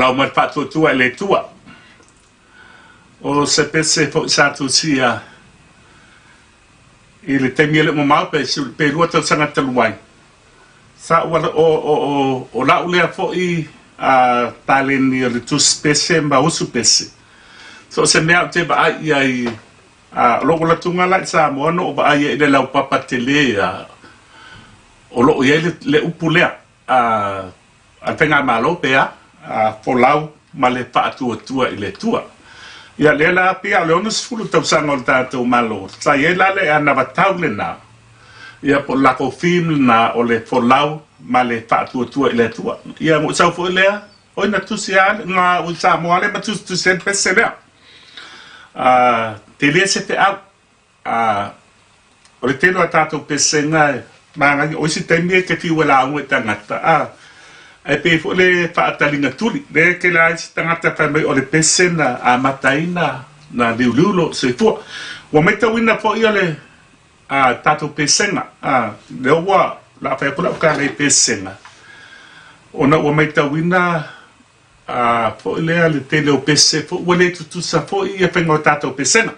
Folau ma le Faatuatua i le Atua. O se pese foi sa tusia i le taimi e le o mamao pe pe lua tausaga talu ai. Sa ua o o o o la'u lea foi a taleni o le tusi pese ma usu pese. So o se mea ou te vaai i ai a o lo'u olatuga la i Samoa na ou vaai ai i le laupapa tele a o lo'o i ai le le upu lea a a le Faigamalo pe a, a folau ma le faatuatua i le Atua. Ia lea la pei o le 60 tausaga o le tatou Malo, sa i ai la le anavatau lena, ia po o le latou theme lena o le folau ma le faatuatua i le Atua. Ia na ou sau foi lea, oi na tusi lava na i Samoa lea ma tusitusi ai le pese lea. A, tele se feau. Ā, o le tele o a tātou pesega e māngai, o isi taimi e te whiu e lauga i tangata, ā, e pei foi le faataliga tuli, lea e tele ai isi tagata e fai mai o le pese na amata ai na, na liuliu lou soifua. Ua maitauina foi o le, ā, tātou pesega, ā, lea ua, o le a fai atu lau tala i pesega, ona ua maitauina A foi lea le tele o pese foi ua le tutusa foi ia faiga o tatou pesega.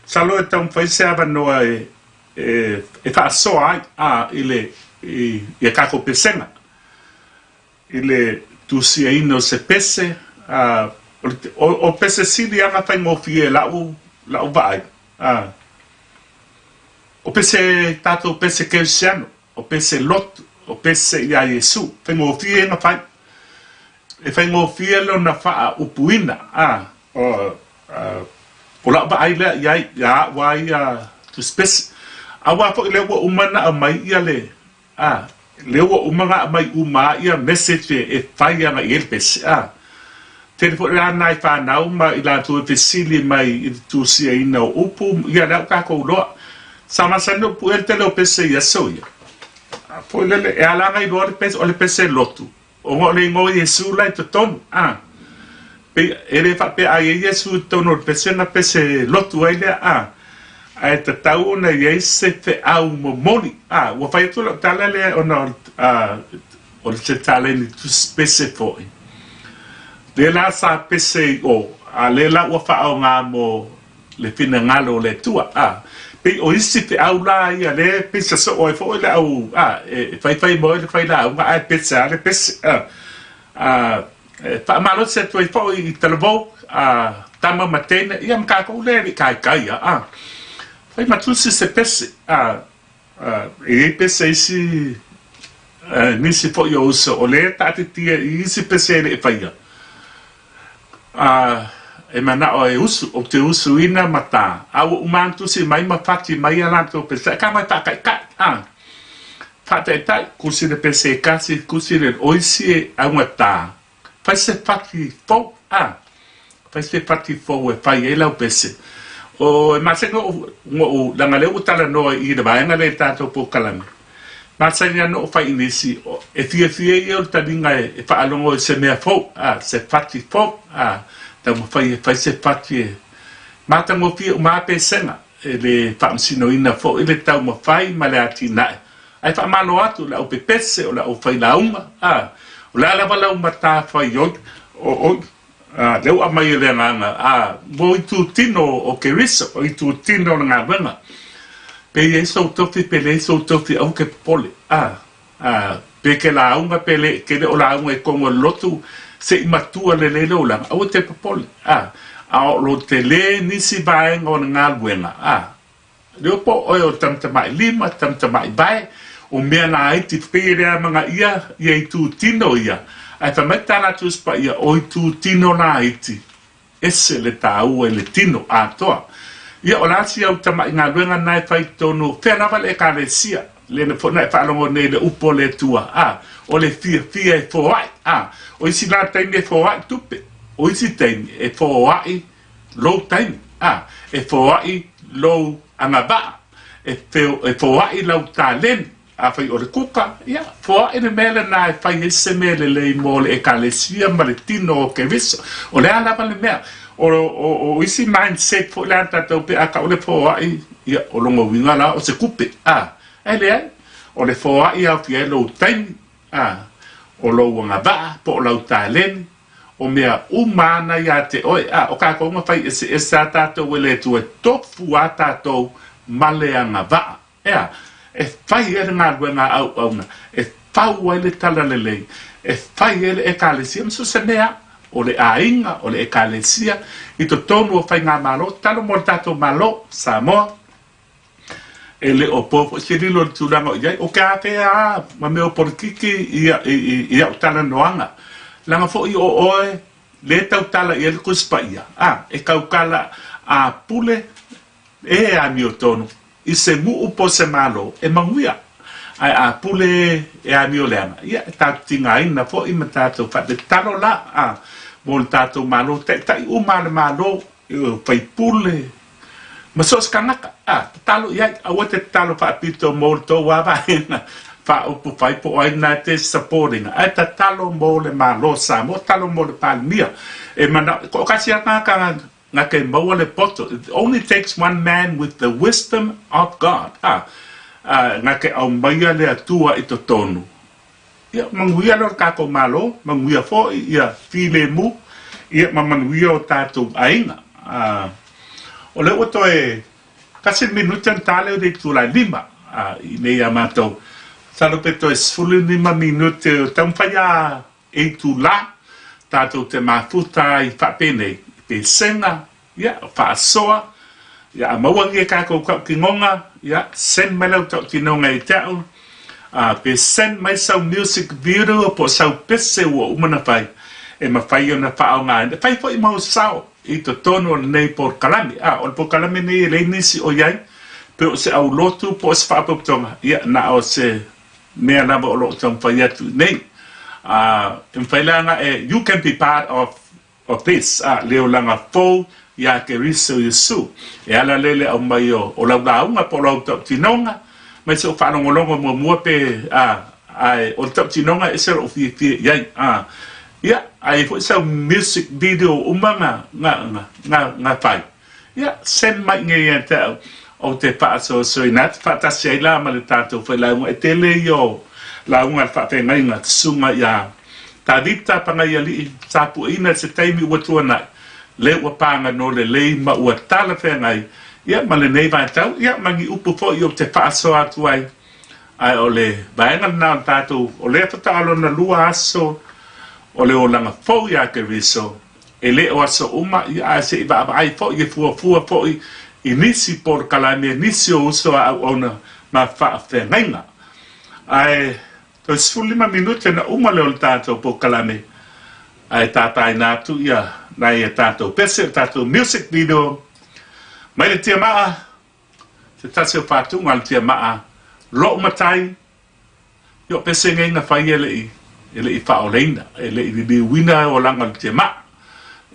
Masalo e taumafai se avanoa e e e faasoa ai a i le i ia tatou pesega i le tusiaina o se pese a o le o pese sili lava ona faigofie i la'u la'u vaai a o pese tatou pese kerisiano. O pese lotu, o pese i a Iesu, faigofie ona fai. E faigofie lona faaupuina, a, o, o la'u vaai lea i ai, ia a'u a ia tusi pese. Auā foi lea ua uma ona aumai ia le, a, lea ua uma ona aumai uma a ia message e fai agai i ai le pese, a. Tele foi la nai fanau ma i latou e fesili mai i le tusiaina o upu, ia lea ua tatou iloa. Sa masani ou puʻe le tele o pese i aso ia. A foi lele, e ala ona iloa le pese, o le pese lotu, ona o le igoa o Iesu la i totonu, a. Pei, e le faapea a i ai Iesu i totonu o le pese ona pese lotu ai lea, a. Ae tatau ona i ai se feau momoli, a. Ua fai atu lau tala lea ona o le, a, O le taleni tusi pese foi. Lea la sa pese i o, a lea la ua faaaoga mo le finagalo o le Atua, a. Pei o isi feau la ia lea e pisa soo ai foi le au, a, e faifai mai le failauga ae pese lava le pese, a. A, e faamalosi atu ai foi i talavou, a, tama ma teine, ia ma tatou lea e le i taitai a, a. Fai ma tusi se pese, a. E i ai pese isi, nisi foi o uso o lea e taatitia i isi pese e le i faia, a e manao e usu, ou te usuina ma tā, a ua uma ana tusi mai ma fati mai a latou pese, ae ka mai faataitai, a faataitai, kusi le pese e kasi, kusi le, o isi e augatā, Fai se fati fou, a. Fai se fati fou e fai ai lau pese. O, e masani oʻu, ngoʻu, leaga lea ua talanoa i le vaega lea i le tatou polokalame. Masani lava ona ou fai i nisi, e fiafia ia o le taliga e faalogo i se mea fou, a, se fati fou, a. Taumafai e fai se fati e matagofie uma lava pesega, e le faamasinoina foi le taumafai ma le atinae. Ae faamalo atu i le au pepese, o le au failauga, a, o le a lava lau matafaioi, o, oi, a, lea ua aumai e le Agaga, a, mo itutino o Keriso, o itutino o le galuega. Pe i ai sou tofi, pe leai sou tofi, aua ke popole, a, a, pe ke lauga, pe le, ke le o lauga i totonu o le lotu, se i matua lelei le olaga, aua te popole, a, a o lo tele nisi vaega o le galuega, a, Leo po oe o Tamtamailima, Tamtamaivae, o mea laiti pei e le amanaia ia itu tino ia, ae fai mai tā latou isi paia, o itu tino laiti, ese le tāua i le tino atoa. Ia o la si au tamaʻi galuega na e fai tonu, fea lava le Ekalesia, lena foi na e faalogo nei i le upu o le Atua, a, o le fiafia e foai, a, o isi la taimi e foai tupe, o isi taimi e foai lou taimi, a, e foai lou agavaa, e, e foai lau taleni, afai o le kuka, ia, foai le mea lenā e fai ai se mea lelei mo le Ekalesia ma le tino o Keriso. O le a lava le mea? O, o, o isi mindset foi lea a tatou pe a tau le foai, ia, o lona uiga la o se tupe, a, ae leai, o le foai e aofia ai lou taimi, a, o lou agavaa po o lau taleni, O mea uma ana iā te oe, a o kākou na fai eseese a tātou e le Atua, e tofu a tātou ma le agavaa. Ea, e fai ai le galuega a auauna, e fau ai le talalelei, e fai ai le Ekalesia ma so o se mea o le aiga, o le Ekalesia, i totonu o faigamalo, tatalo mo le tatou Malo, Samoa. E le o po foi se lilo i le tulaga o i ai. O ke afea a ma mea o polokiki i, i, i, i au talanoaga. Leaga foi o oe le tautala i ai le Tusi Paia, a, e tautala a pule e amiotonu i se nuu po o se malo e manuia. Ae a pule e amio leaga, ia e tatou tigaina foi ma tatou faatalitalo la, a, mo le tatou malo, taitai uma a le malo, o faipule, ma so o se tagata, a, tatalo i ai, aua te tatalo faapito mo le tou lava vaega faaupufai po o ai lena e te support ina, ae tatalo mo le Malo o Samoa, tatalo mo le Palemia. E manao, toatasi lava tagata na te maua le poto, it only takes one man with the wisdom of God, a, a, na te aumaia le Atua i totonu. Ia, manuia lea o le tatou Malo, manuia foi ia filemu, ia ma manuia o tatou aiga. A, o lea ua toe tasi le minute ona ta lea o le itula e 5, a, i nei a matou. Masalo pe toe 15 minute o taumafai a e itula tatou te mafuta ai faapenei i pesega, Ia, faasoa, ia a maua ni e kākou tautinoga, ia, send mai lau tautinoga i te au, a, pe send mai sau music video po o sau pese ua uma ona fai, e mafai ona faaaogaina. E fai foi mau sao i totonu o lenei polokalame. A, o le polokalame nei e leai nisi o i ai, pe o se aulotu po o se faapotopotoga, ia, na o se mea lava o lo o taumafai atu i nei. A, e mafai la ona e, you can be part of O this, a le olaga fou iā Keriso Iesu. E ala lea i le aumai o, o lau lauga po o lau tautinoga, mai se o faalogologo muamua pe, a, ae o le tautinoga e ese lou fiafia i ai, a. Ia, a i ai foi sau music video uma na, na, na, na, na fai, ia, send mai nei ia te au, ou te faasoasoaina atu, faatasi ai la ma le tatou failauga. E tele ia o lauga a le faafeagaiga, te susuga iā Tavita Pagaialii, tapuaina i se taimi ua tuanai, lea ua pagano lelei ma ua talafeagai, ia ma lenei vaitau, ia ma ni upu foi ou te faasoa atu ai. Ae o le vaega lena o le tatou, o lea faatoa lona lua aso o le olaga fou iā Keriso, e le o aso uma, ia ae se i vaavaai foi e fuafua foi i nisi polokalame, nisi o uso a auauna ma faafeagaiga. Ae Toe 15 minute ona uma lea o le tatou polokalame ae tātāina atu ia nai a tatou pese, o tatou music video mai le tiamaa, se tasi o faatuga a le tiamaa, lo'u matai, ia o pese nei na fai e le i, e le i faaolaina, e le i liliuina olaga o le tiamaa.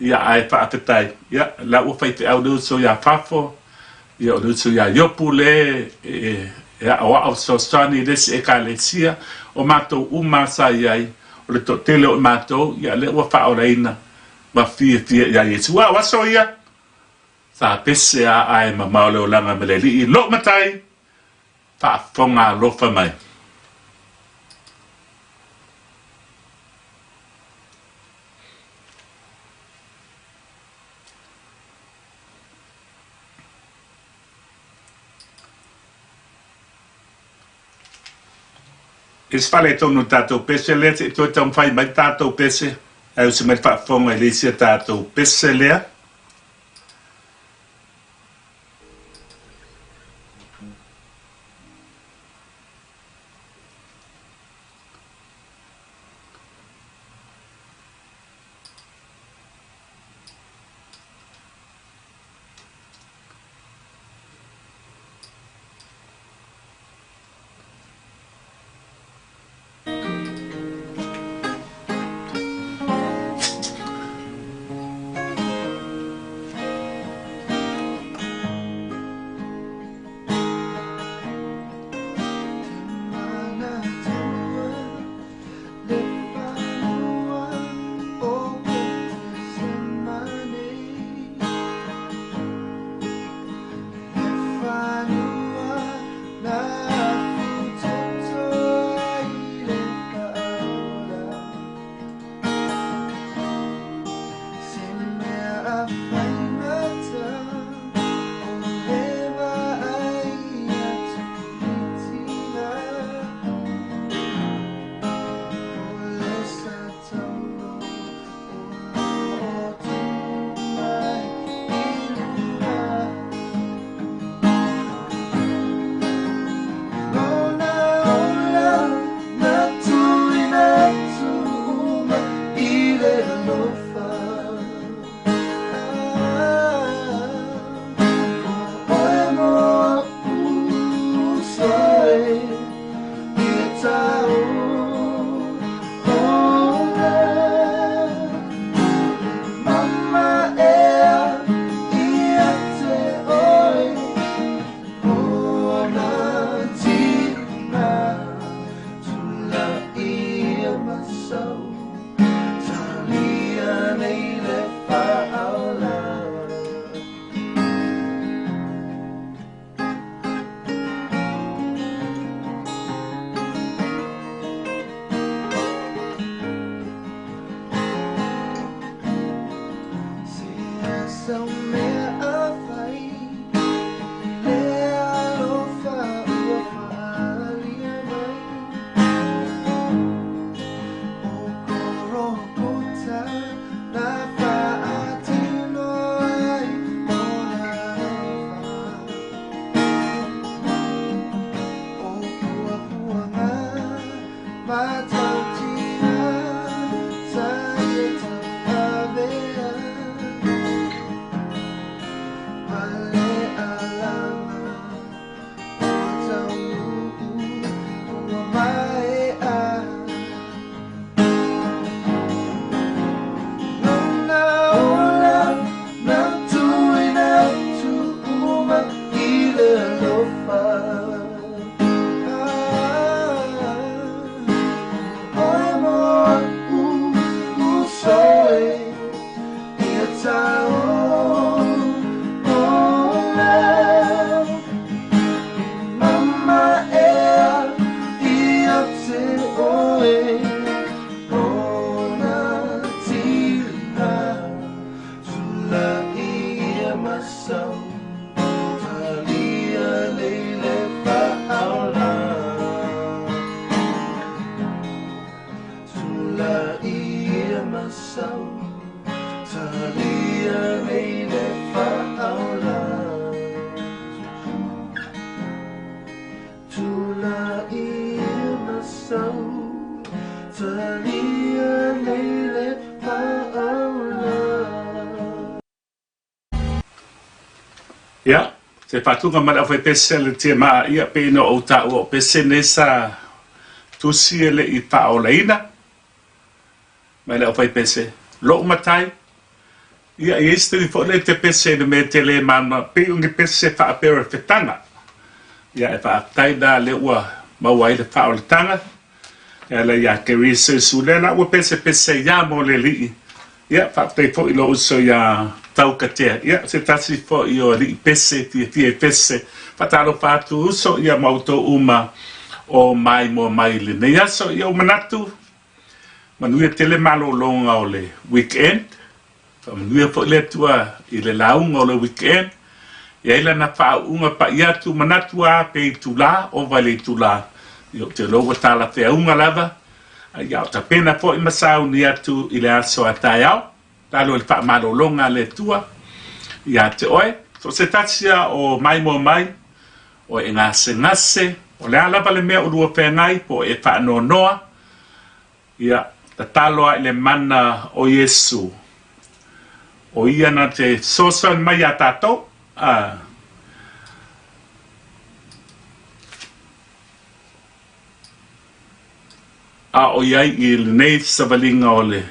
Ia ae faafetai, ia la ua faifeau le uso iā Fafo, Ia, o le uso iā Iopu le e aʻoaʻo fesoasoani i le isi Ekalesia, o matou uma sa i ai, o le toatele o i matou, ia lea ua faaolaina ma fiafia iā Iesu. Ua o aso ia, sa pese a ae mamao le olaga ma le Alii, lou matai, faafofoga alofa mai. I se faaletonu o le tatou pese lea, se i toe taumafai mai le tatou pese, ae usi mai le faafofoga i le isi a tatou pese lea. Ia, se faatuga ma le aufaipese a le TMA, ia, pei ona ou taua o pese nei sa tusi e le i faaolaina mai le aufaipese. Lou matai, ia, e i ai se taimi foi lea e te pese i le mea e te le malamalama, pei o ni pese faaperefetaga. Ia, e faafetai la lea ua maua ai le faaolataga. E ala iā Kerry Sesu, lea la ua pesepese ai mo le alii. Ia, faafetai foi i lou uso iā Taukatea, ia, se tasi foi o alii pese, fiafia e pese. Faatalofa atu uso, ia, ma outou uma o maimoa mai i lenei aso. Ia, ua manatu, manuia tele malologa o le weekend. Faamanuia foi le Atua i le lauga o le weekend. E i ai lana faauuga paia atu manatu a pe itula, ova i le itula. Ia ou te iloa ua talafeauga lava. Ia o tapena foi ma sauni atu i le aso a taeao. Lalo i le faamalologa a le Atua ia te oe. So se tasi a o maimoa mai, o e gasegase, o le a lava le mea o lua feagai po o e faanoanoa, Ia, tatalo a i le mana o Iesu, o Ia na te fesoasoani mai iā tātou, ā, a o i ai i lenei savaliga o le,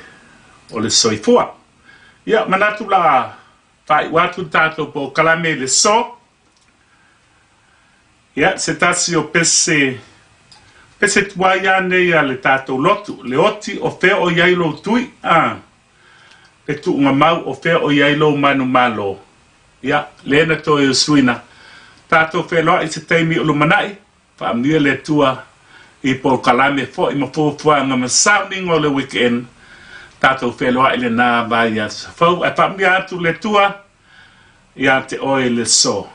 o le soifua. Ia, manatu la faaiu atu le tātou polokalame i le so. Ia, se tasi o pese, pese tuai a nei a le tatou lotu, le oti o fea o i ai lou tui, a, le tuuga mau o fea o i ai lou manumalo. Ia, lea na toe usuina. Tatou feiloai i se taimi o lumanai, faamanuia le Atua i polokalame foi ma fuafuaga ma sauniga o le weekend. Tatou feiloai i lena vaiaso fou, ae faamanuia atu le Atua ia te oe le so.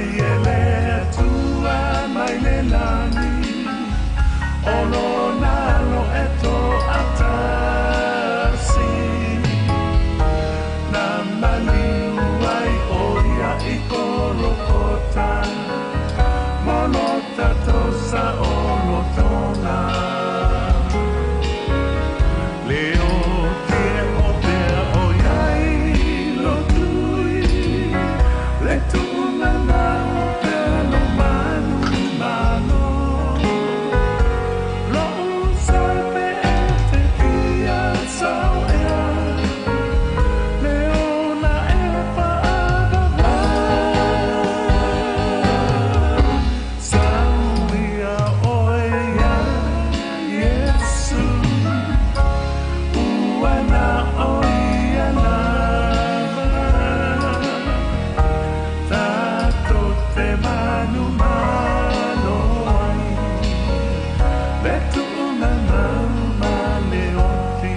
mai e le Atua mai le lagi, o lona Alo e toatasi, na maliu ai o ia i Kolokota, mo lo tatou saolotoga. Le oti e opea o iai lotui, le tuugamau pea lo manumalo. Lo'u sape e te fia sau'ea, le ola e faavavau. Sauia oe ia Iesu, ua na o ia lava. Tatou te manumalo ai, le tuugamau ma le oti.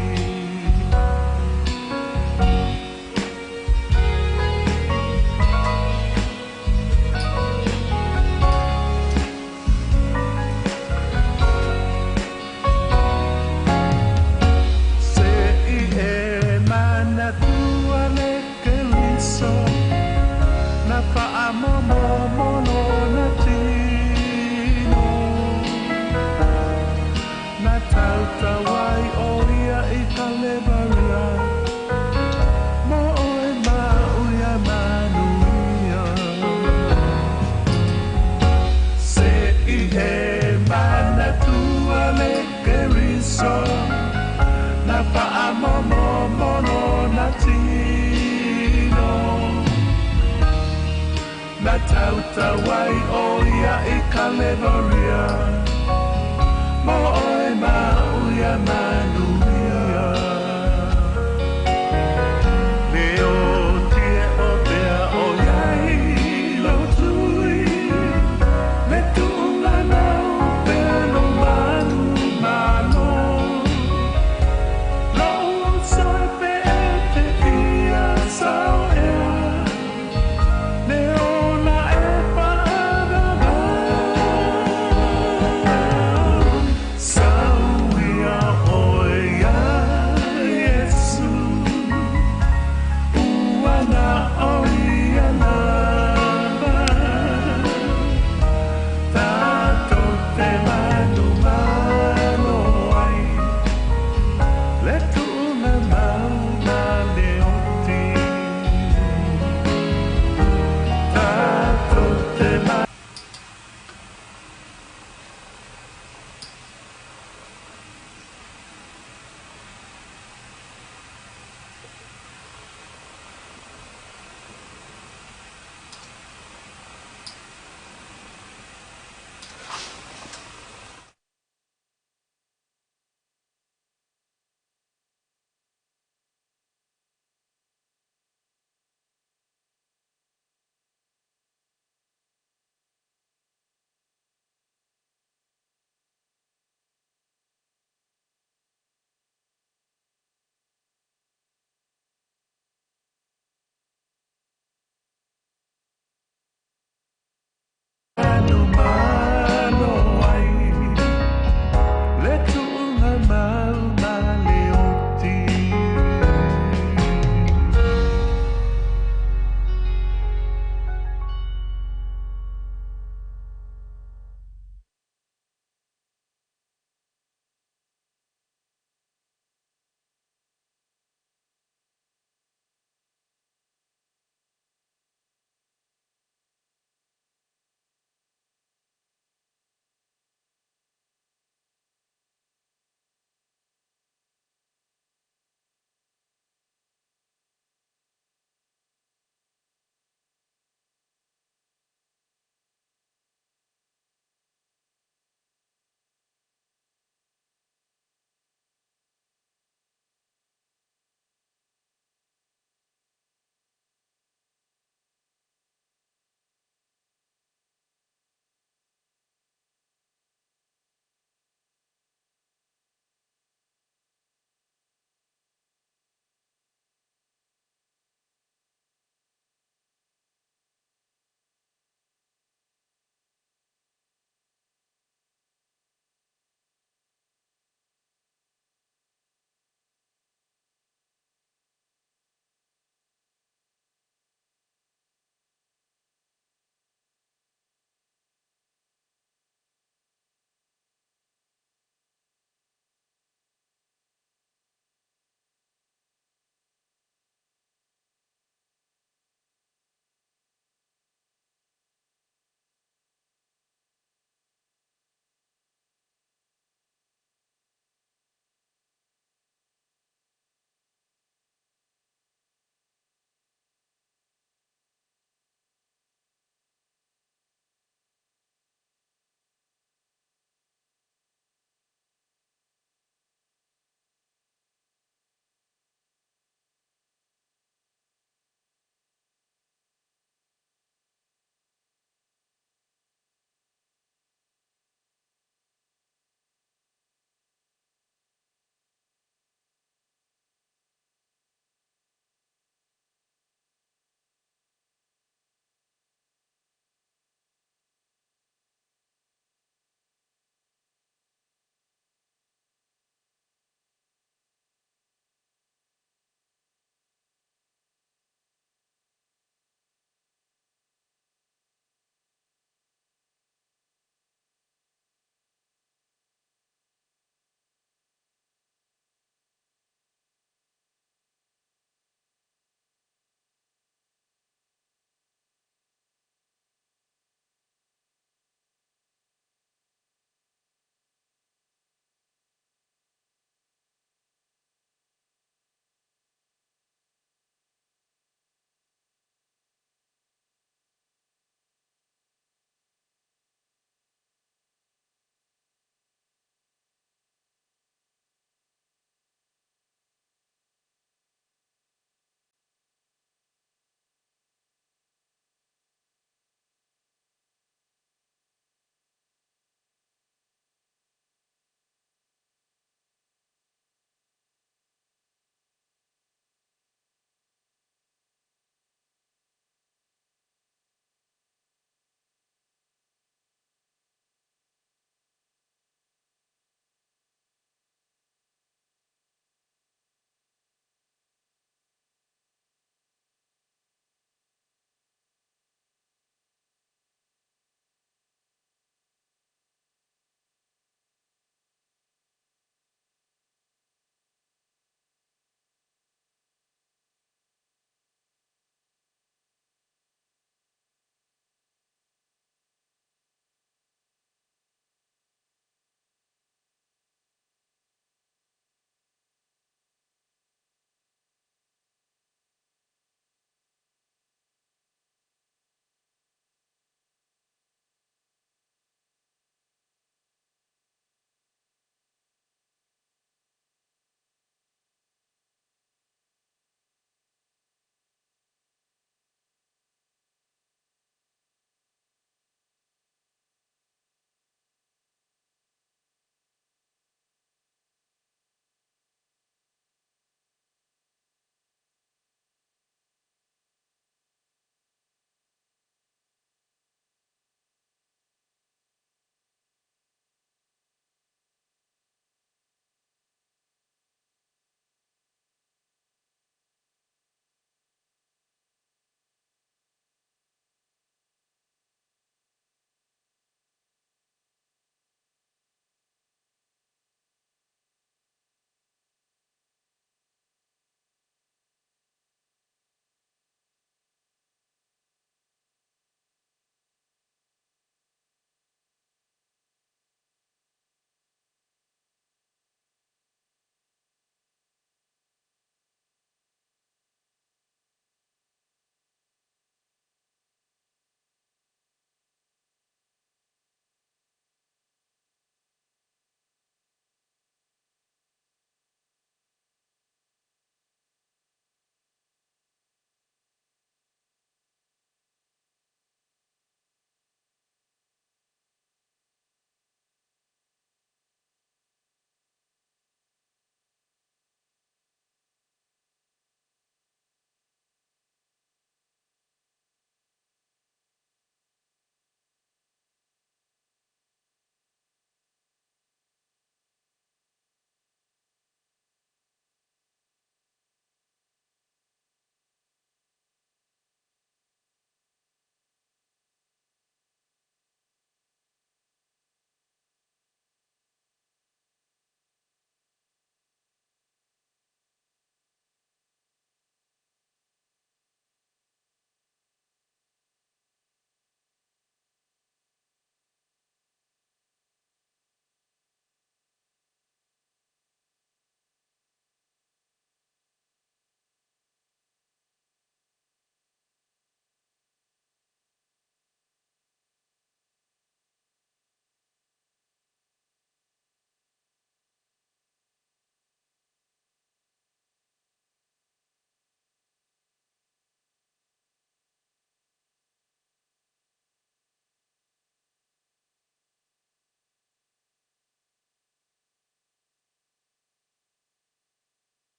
Se i e manatua le Keriso, na faamomomo lona tino, na tautau ai o ia i Kalevaria, mo oe ma'u ia manuia. Se i e manatua le Keriso, na faamomomo lona tino, na tautau ai o ia i Kalevaria, mo oe ma'u ia